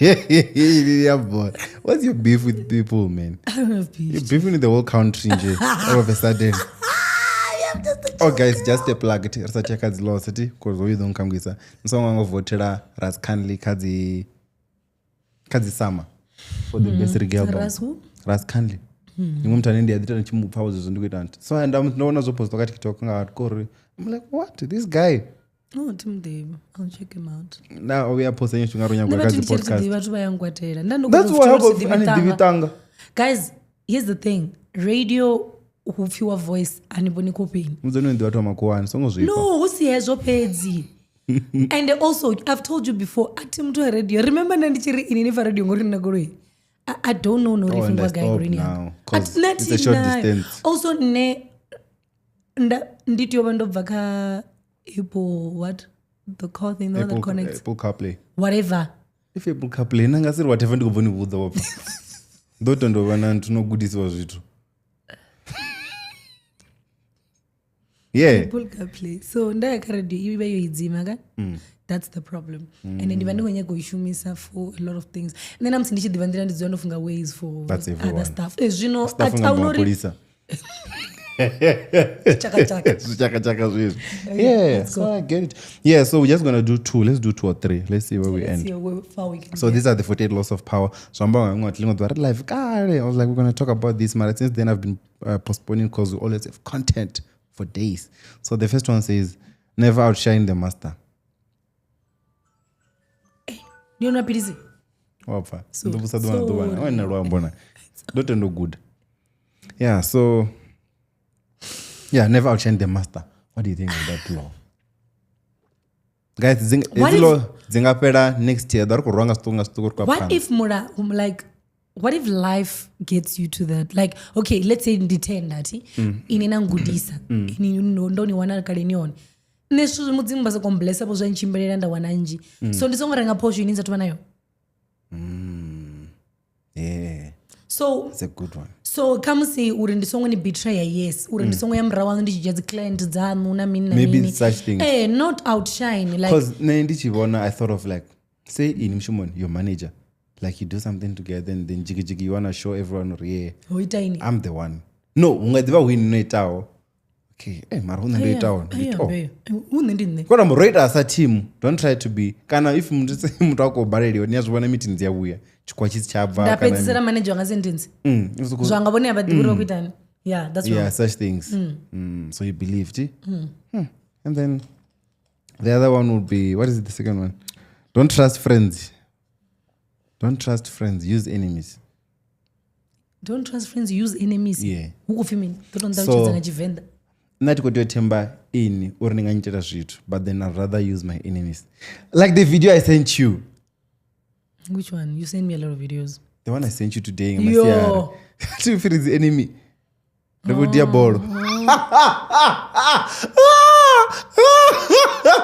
Yeah, boy. What's your beef with people, man? I don't have beef. You're beefing with the whole country nje, all of a sudden. I am just a Oh guys, just a plug ri sa tsheka dzi laws ti because uyu ḓo nkhangwisa. Ni songo ngo votela Ras Kanli kha dzi summer for the best reggae album. Ras who? Ras Kanli. Ndi muthu ane ndi a ḓi ita ndi tshi mu pfa zwezwo ndi khou ita nthu. So and ndo vhona zwo postwa kha TikTok nga kori I'm like what this guy Oh, thi muḓivhi. I'll check him out. na o vhuya posta nyinshi nga ro Nṋe nyago kha vhathu dzi ndi tshi ri thi podcast. ḓivhi vhathu vha ya nkwatela. Nda ndo That's guda why futhi uri I thi ani ḓivhi ḓivhi tanga. Guys, here's the thing. Radio hu pfiwa voice ani vhoni khofheni. Mudzi no ḓivha thoma khuwani songo zwifha. No, hu si hezwo fhedzi. And also, I've told you before, a thi muthu wa radio. Remember nda ndi tshi ri ini ni fa radio ngori ni na goloi. I don't know no ri Oh, and fungwa I gai stop goloini yanga. now, 'cause A thi- na it's a thi short nayo. distance. Also nne nda ndi tea u vha ndo bva kha Apple what? The car thing, the one that Apple, connects. Apple CarPlay. Whatever. If Apple CarPlay na nga si ri whatever ndi khou bva ni vhudza wapfa. Ndo to ndo vha na nthu no gudisiwa zwithu. Yeah. Apple CarPlay. So nda ya kha radio i vha yo i dzima ka. That's the problem. And ndi vha ndi khou nyaga u i shumisa for a lot of things. Nṋe na musi ndi tshi ḓivha nḓila ndi dzula ndo funga ways for That's everyone. other stuff. Zwino Staff a nga hu na uri mapholisa. chaka chaka. Zwichakachaka zwezwi. Yeah, so I get it. Yeah, so we're just gonna do two. Let's do two or three. Let's see where we Let's end. see where far we can So get. these are the 48 laws of power. So I'm live. I was like, we're gonna talk about this, but since then I've been postponing because we always have content for days. So the first one says, never outshine the master. Ndi yone maphilisi? Wa pfa Sorry. ndo vhusa ḓuvha na ḓuvha na Sorry. wena luambo na ndo tenda u guda. Yeah, so yeah, never outshine the master. What do you think of that law? Guys, What hedzi if- law dzi nga fhela next year ḓa ri khou rwa nga zwiṱuku nga zwiṱuku ri khou ya What phanḓa. if mura like what if life gets you to that, like, okay, let's say ndi tenda thi ini na ngudisa ini ndo ni wana kale ni hone nṋe zwithu mudzimu vha soko mblessa vho zwa ntshimbilela nda wana nnzhi, so ndi songo renga phosho ini sathu vha nayo. Yeah, So it's a good one. So khamusi uri ndi songo ni betraya, yes, uri ndi songo ya murahu waṋu ndi tshi dzhia dzi client dzaṋu na mini na Maybe mini. such things. Eh, not outshine, like Because nṋe ndi tshi vhona, I thought of like, say in mushumoni your manager, like you do something together and then jiki jiki you wanna show everyone uri yeah, ho ita ini. I'm the one. No, hu nga ḓivha hu ini no itaho. Okay, eh, mara hu nṋe ndo itaho. Ndi Aya, oh. mbe. Hu nṋe ndi nṋe. Kodwa mbo ro ita sa team, don't try to be kana if muthu muthu a khou baleliwa ni a zwi vhona meeting dzi a vhuya tshikwa tshi si tsha bva Nda kana fhedzisela manager wanga sentence. U sokou- Zwanga vhone a vha ḓivhi uri vha khou itani. Yeah, that's yeah, wrong. such things. So you believed it? And then the other one would be, what is it, the second one? Don't trust friends. Don't trust friends, use enemies. Don't trust friends, use enemies. Yeah. Hu khou pfi mini? Ḓo tou So- nṱalutshedza nga Tshivenḓa. Nṋe a thi khou tea u themba ini uri ni nga nyitela zwithu, but then I'd rather use my enemies. Like the video I sent you. Which one? You send me a lot of videos. The one I sent you today nga Yo. masiari. Thi pfi ri dzi enemy. Ri vho dia bolo.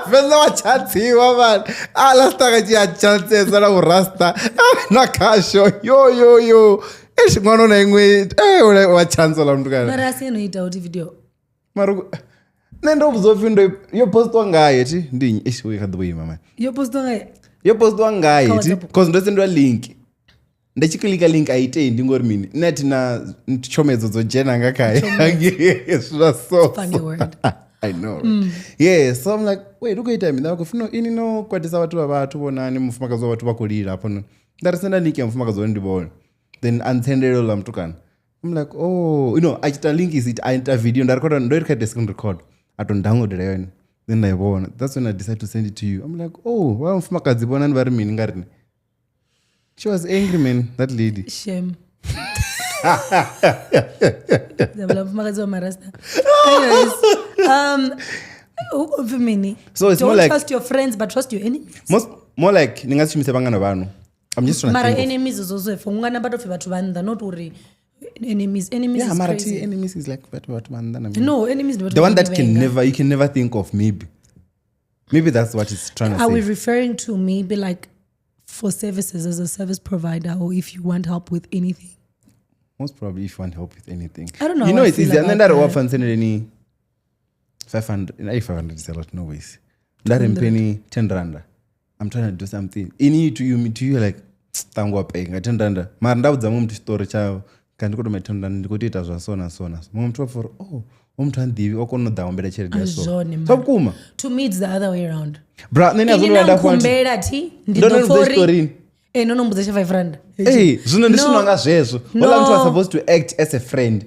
Fhedza wa tshantsiwa mani. A last ka tshi a tshantsesa na vhurasta na khasho. Yo yo yo. Eish ṅwana una iṅwe eh wa chance la muthu kana. Mara a si eno ita kuti video. Mara nṋe ndo vhudzwa upfi ndo yo postiwa ngaye thi ndi nnyi eish uyu kha ḓi vho ima mani. Yo postiwa nga Yo postiwa ngaye Kha thi WhatsApp. cause ndo sendiwa link. Ndi tshi klika link a itei ndi ngori mini nṋe a thi na tshomedzo dzo dzhena nga khaye zwa so Funny word. I know. Right? Yeah, so I'm like, wait, u khou ita mini? Nda khou no ini no kwatisa vhathu vha vhathu vhonani mufumakadzi wa vhathu vha khou lila hafhanoni. Nda ri senda link ya mufumakadzi wone ndi vhone. Then a ntsendela uḽa mutukana. I'm like, oh, you know, a tshi ita link is it a ita video nda record ndo ri kha ite screen record. A to downloadela yone. Then nda i vhona. That's when I decide to send it to you. I'm like, oh, wa mufumakadzi vhonani vha ri mini nga riṋe. She was angry, man, that lady. Shame. Ndabula mufumakadzi wa marasta. Anyways, hu khou pfi mini? So it's Don't more like- trust your friends but trust your enemies. Most more like ni nga si shumise vhangana vhanu. I'm just trying to Mara think of enemies is also a form. Ungana vha tou pfi vhathu vha nnḓa, not uri enemies. Enemies Yeah, is mara crazy. thi enemies is like vhathu vhathu vha nnḓa na mini. No, enemies ndi vhathu The one vhane that can vhenga. never you can never think of maybe. Maybe that's what it's trying to Are we say. referring to maybe like for services as a service provider or if you want help with anything? Most probably if you want help with anything. I don't know You how know I it's feel easy. And then about that that. wafanseneleni 500 eh, 500 is a lot, no ways. Ndari mpeni 10 rand. I'm trying to do something. Ini to you like tangwa penga 10 rand. Mara ndaudza mumwe muthu story chao. Kandi kuti ma 10 rand ndikutoita zwa so na so na so. Mumwe muthu wapfa oh, o muthu andivi o kona u ḓa humbela tshelede ya so. Zwone, Zwa vhukuma. To me it's the other way around. Bra, nṋe ni a Ini zwo na nda funa nkhumbela thi ndi Ndo ḓo no pfa vhudza uri- tshiṱorini. Eh, no no mbudza tsha 5 rand. Ee, zwino ndi No. zwino nga zwezwo. No. Hola muthu was supposed to act as a friend.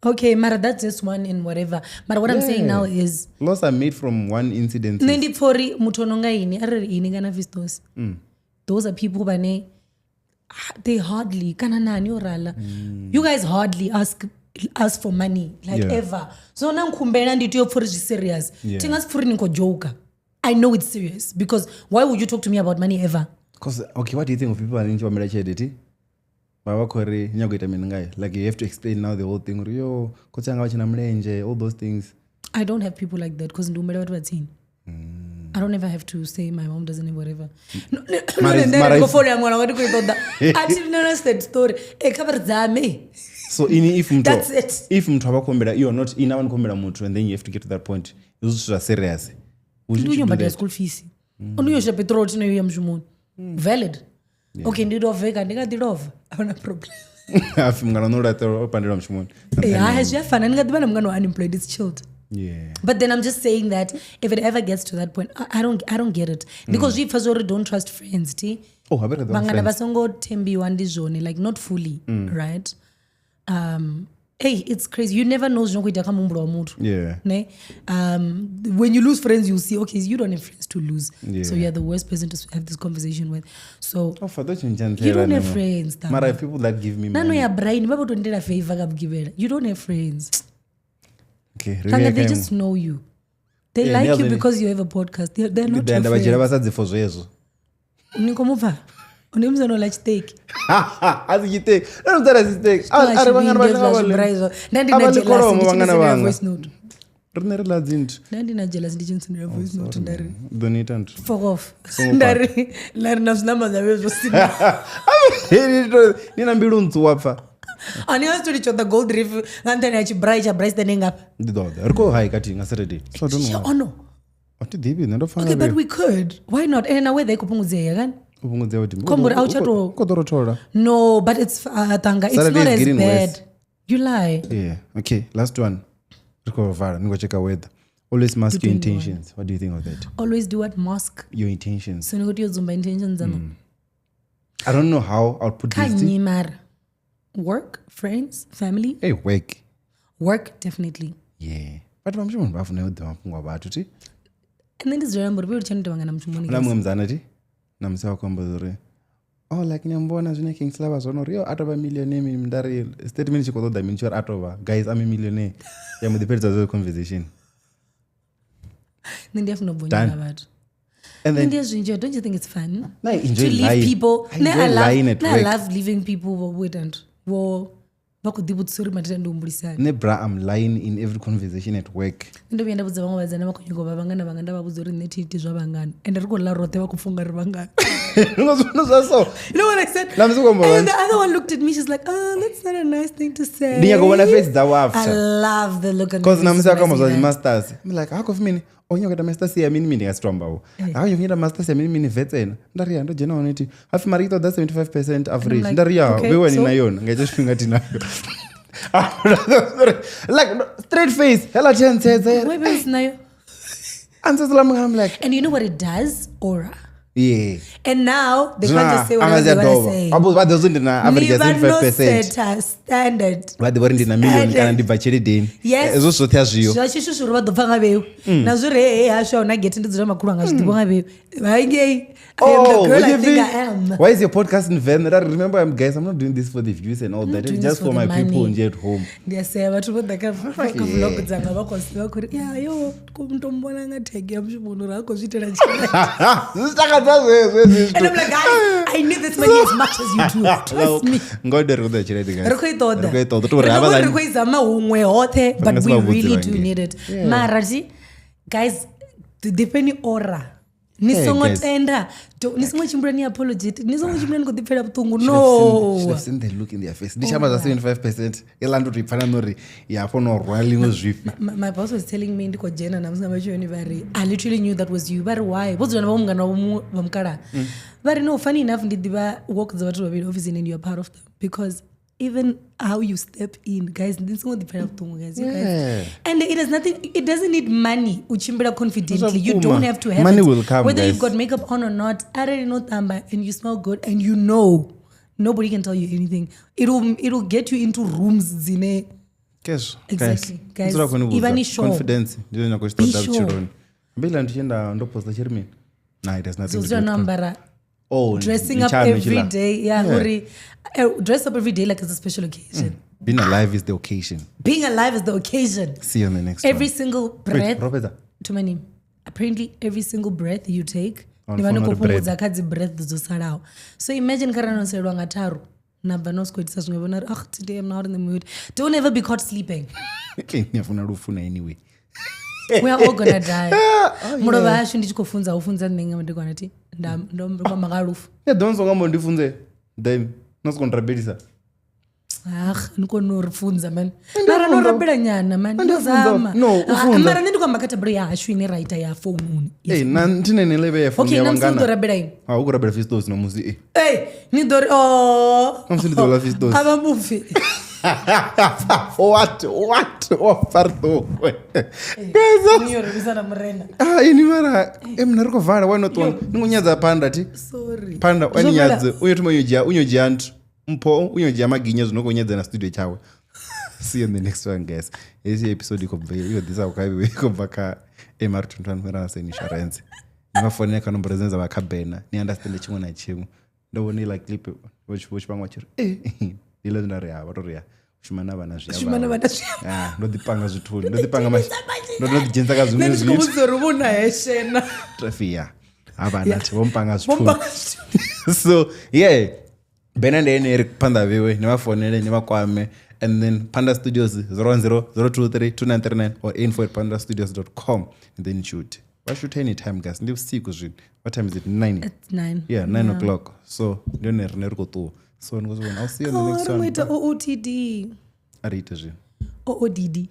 Okay, mara that's just one and whatever. Mara what I'm saying now is Laws are made from one incident. nṋe ndi pfa uri muthu o no nga ini arali ini kana Fistos. Those are people vhane they hardly kana nani o rala. You guys hardly ask us for money like Yeah. ever. So na nkhumbela ndi tea u pfa uri zwi serious. Yeah. Thi nga si pfa uri ni khou joker. I know it's serious because why would you talk to me about money ever? Because okay, what do you think of people vane vha tshelede thi? Vha vha khou ri nyago ita mini ngayo? Like you have to explain now the whole thing. Uri yo, khotsi anga vha tshi na mulenzhe, all those things. I don't have people like that because ndi humbela vhathu vha tsini. I don't ever have to say my mom doesn't have whatever. No, no, Mara no, no, mara no, follow ya ṅwana wa ndi khou i ṱoḓa. A thi na sad story. Eh, kha vha ri dzame. So ini if muthu That's it. if muthu avha khou humbela you are not ina vha ni khou humbela muthu and then you have to get to that point. Hezwi zwithu zwa serious. Would Ndi you u do yo badela that? school fees. O no yo shela petrol thina yo ya mushumoni. Valid. Okay, ndi loveka ndi nga ḓi lova. A huna problem. Hapfi mungana no laṱelwa o pandelwa mushumoni. Eh, hayi zwi a fana ndi nga ḓi vha na mungana wa unemployed it's chilled. Yeah. But then I'm just saying that if it ever gets to that point, I don't get it. Because zwi pfa zwo uri don't trust friends, ti. Oh, habe ri ḓo Vhangana vha friends. songo thembiwa ndi zwone, like not fully, right? Hey, it's crazy. You never know zwino khou itea kha muhumbulo wa muthu. Yeah. Ne? When you lose friends, you see, okay, you don't have friends to lose. Yeah. So you're the worst person to have this conversation with. So Oh, for that you you don't have friends. Tama. Mara people that give me Na no money. ya brain, ba bo ndela favor ka bogibela. You don't have friends. Okay, re Tanga, vhuye they kha just know you. They Yeah, like you ndi a because you have a podcast. They're iṅwe. not Ndi ḓo ya your nda vha dzhiela friends. vhasadzi for zwezwo. Ni khou mu pfa? Ni musi no ḽa tshiṱeki. A si tshiṱeki. Ndo no si tshiṱeki. A ri vhangana vha Zwa vha zwibrai zwa. Nda ndi A na vha ḽi jealous kholomo ndi tshi vhangana sendela vhanga. voice note. Riṋe ri ḽa dzinthu. Nda ndi na jealous ndi tshi sendela voice note nda ri Ḓo ni ita nthu. fuck off. Songo Nda ri nda ri na zwinama zwa vhe zwo sina. Ni na mbilu ntsu wa pfa. A ni nga si to litsho the gold reef nga nṱhani ha tshibrai tsha brai stand ngafha. Ndi ḓo ḓa. Ri khou haika thi nga Saturday. So I don't know. Oh no. A thi ḓivhi nṋe ndo pfa Okay, nga but we could. Why not? And na weather i khou fhungudzea kani? u fhungudzea vhuḓi. Khombo uri a u tsha tou- Khou ḓo rothola. No, but it's Tanga, it's Saturday not is as getting bad. worse. You lie. Yeah. Okay, last one. Ri khou vala, ni khou checka weather. Always mask your intentions. What do you think of that? Always do what mask. Your intentions. So ni khou tea u dzumba intentions dzaṋu. I don't know how I'll put Kha this. nnyi mara? Work, friends, family. Hey, work. Work definitely. Yeah. But vha mushumoni vha funa u ḓivha mafhungo a vhathu thi. And then ndi dzulela amba uri vho litsha ni tou vhangana mushumoni. Huna muṅwe mudzana thi na musi wa khou amba uri oh like ni a mbona zwine Kingsley vha zwone uri yo a tovha millionaire mini nda ri statement tshi khou ṱoḓa mini tshi uri a tovha guys I'm a millionaire ya mbo ḓi fhelisa dzedzo conversation. Nṋe ndi a funa u bonya nga vhathu. And Nṋe then ndi a zwi enjoy. Don't you think it's fun? I enjoy To leave lying. people. I Nṋe I enjoy love, lying at nṋe I work. love leaving people vho wait and vho vha khou ḓivhudzisa uri mathina ndi humbulisani. Nṋe bra I'm lying in every conversation at work. Nṋe ndo vhuya nda vhudza vhaṅwe vhasidzana vha khou nyanga u vha vhangana vhanga nda vha vhudza uri nṋe thi iti zwa vhangana ende ri khou ḽa roṱhe vha khou funga ri vhangana. Nga zwino zwa so. You know what I said? Na musi khou amba And then vhanzhi. the other one looked at me, she's like, oh, that's not a nice thing to say. Ndi nyaka u vhona face dzavho I after. love the look on Cause their na musi faces a khou amba when zwa I dzi see that. masters. I'm like ha khou pfi mini? O nyaka u ita masters ya mini mini nga si to amba vho. Ha khou nyaka u ita masters ya mini mini vetsena. Nda ri ya ndo dzhena hone thi. Ha pfi mara i ṱoḓa 75% average. like, Nda ri ya okay, vheiwa ni so? na yone nga hetsho tshifhinga thi nayo. Like no, straight face. Hela tshentsedza. Why be usinayo? Answers I'm like And you know what it does? Aura. yeah. And now they can't just say Zwino a whatever nga si a they want to dovha. say. Vha vha ḓo zwi ndi na average ya Ni vha no 75%. seta standard. Vha ḓivha uri ndi na million kana ndi bva tsheledeni. Yes. Hezwo zwoṱhe a zwiho. Zwa shishi uri vha ḓo pfa nga vheu. Na zwi ri hey hashu a huna gethe ndi dzula makhulu anga zwi ḓivha nga vheu. Hangei. I am the girl I think I am. Oh, Why is your podcast in Venn? Remember, I'm guys, I'm not doing this for the views and all that. doing It's this just for for the my people money. here at home. Ndi a sea vhathu vho ḓa kha vlog dzanga vha khou vha khou ri ya yo to mbona nga tag ya mushumoni uri ha khou zwi itela tshelede. Zwi takadza zwezwo hezwi And I'm like, guys, I need this money as much as you do. Trust me. Ngo ri khou ṱoḓa tshelede guys. Ri khou i ṱoḓa. Ri khou i ṱoḓa. Uri Ri havha khou ri khou i zama huṅwe hoṱhe, but nga si we vha vhudze really do vhangei. need it. Mara thi, guys, ḓifheni aura. Ni Yeah, songo guys. tenda. Ni songo tshimbila ni apologetic. Ni songo tshimbila ni khou ḓipfela vhuṱungu. Should No. have seen the look in their face. Ndi tshi amba zwa 75% iḽa ndo tou i pfana na uri ya hafho no rwa ḽiṅwe zwifhi. My boss was telling me ndi khou dzhena na musi nga matsheloni vha ri I literally knew that was you. Vha ri why? Vho dzula na vho mungana wavho muṅwe vha mukalaha. Vha ri no, funny enough ndi ḓivha work dza vhathu vhavhili ofisini and you are part of them because even how you step in guys ndi songo ḓipfela vhuṱungu guys, you guys. Yeah. And it has nothing, it doesn't need money u tshimbila confidently. You Zwa don't vhukuma. have to have Money it. will come, whether you've guys. got makeup on or not. Arali no tamba and you smell good and you know nobody can tell you anything. It'll get you into rooms dzine Kesho. Exactly. Guys, Ndzula khou ni vhudza. ivhani sure. Confidence ndi yone khou tshi Be ṱoḓa sure. vhutshiloni. Mbila ndi tshi nda ndo posta tshi ri mini? Nah, it has nothing so to do dzula with no ambara Oh, dressing ndi up tshaṋu every hetshiḽa. day. Yeah, Yeah. uri dress up every day like it's a special occasion. Being alive is the occasion. Being alive is the occasion. See you on the next Every one. single Wait, breath ro fhedza? to my name. Apparently every single breath you take On ni vha ni phone khou uri breath. fhungudza kha dzi breath dzo salaho. So imagine kharali no salelwa nga tharu na bva no sokou itisa zwiṅwe vhona uri ah today I'm not in the mood. Don't ever be caught sleeping. Okay, ni a funa lufu na anyway. We are all gonna die. Oh, Mulovha hashu ndi tshi khou funza hu funza nṋe nga madekwana thi nda ndo kwamba nga lufu. Ya ḓo songo amba ndi funze. Then no soko ndrabelisa. Ah, ni kone u ri funza mani. Mara no rabela nyana mani. Ndi No funza. zama. No, u Ah, funza. Mara nṋe ndi khou amba kha thabelo ya hashu ine ra ita ya foununi. Eh, na nthine ne leve ya phone Okay, ya na musi u ḓo vhangana. rabela ini. Ha u khou rabela Fistos na musi eh. Ei, ni ḓo ri oh. Na musi ndi ḓo ḽa Fistos. A vha mufi. What? What? Wa farto. Guys, Ni yo rivisa na murena. ah ini mara eh mna ri khou vala why not one? Ni ngo nyadza panda thi. Sorry. Panda Zwo wa fhela. nyadze. Uyo thoma uyo dzhia, uyo dzhia nthu. Mpho uyo dzhia maginya zwino khou nyadza na studio tshawe. See you in the next one, guys. Hezi episode i khou bva i khou ḓisa kha i khou bva kha MR21 Finance and Insurance. Ni vha founela kha nomboro dzine dza vha kha banner ni understand tshiṅwe na tshiṅwe. Ndo vhona iḽa clip vho tshi vhaṅwe vha tshi ri eh ndi ḽa nda ri ha vha to ri ya u shuma na vhana zwi a Shuma na vhavha. vhana zwi a Ah, ndo ḓi panga zwithuni ndo ḓi panga ndo ḓi dzhenisa kha Nṋe zwiṅwe ndi tshi khou zwithu. vhudza uri vhuna heshena Trafia. Ha vhana thi vho mpanga Vho zwithuni. mpanga zwithuni. So yeah, bena ndi ene ri phanḓa vhewe ni vha founele ni vha kwame, and then Panda Studios 010 023 2939 or info@pandastudios.com, and then shoot. Vha shoot anytime, guys. Ndi vhusiku zwino. What time is it? 9. It's 9. Yeah, 9 o'clock. So ndi hone rine ri khou ṱuwa. So ni khou zwi vhona. I'll see you in the Oh, next ri ngo one. ita OOTD. A ri ite zwino. OODD.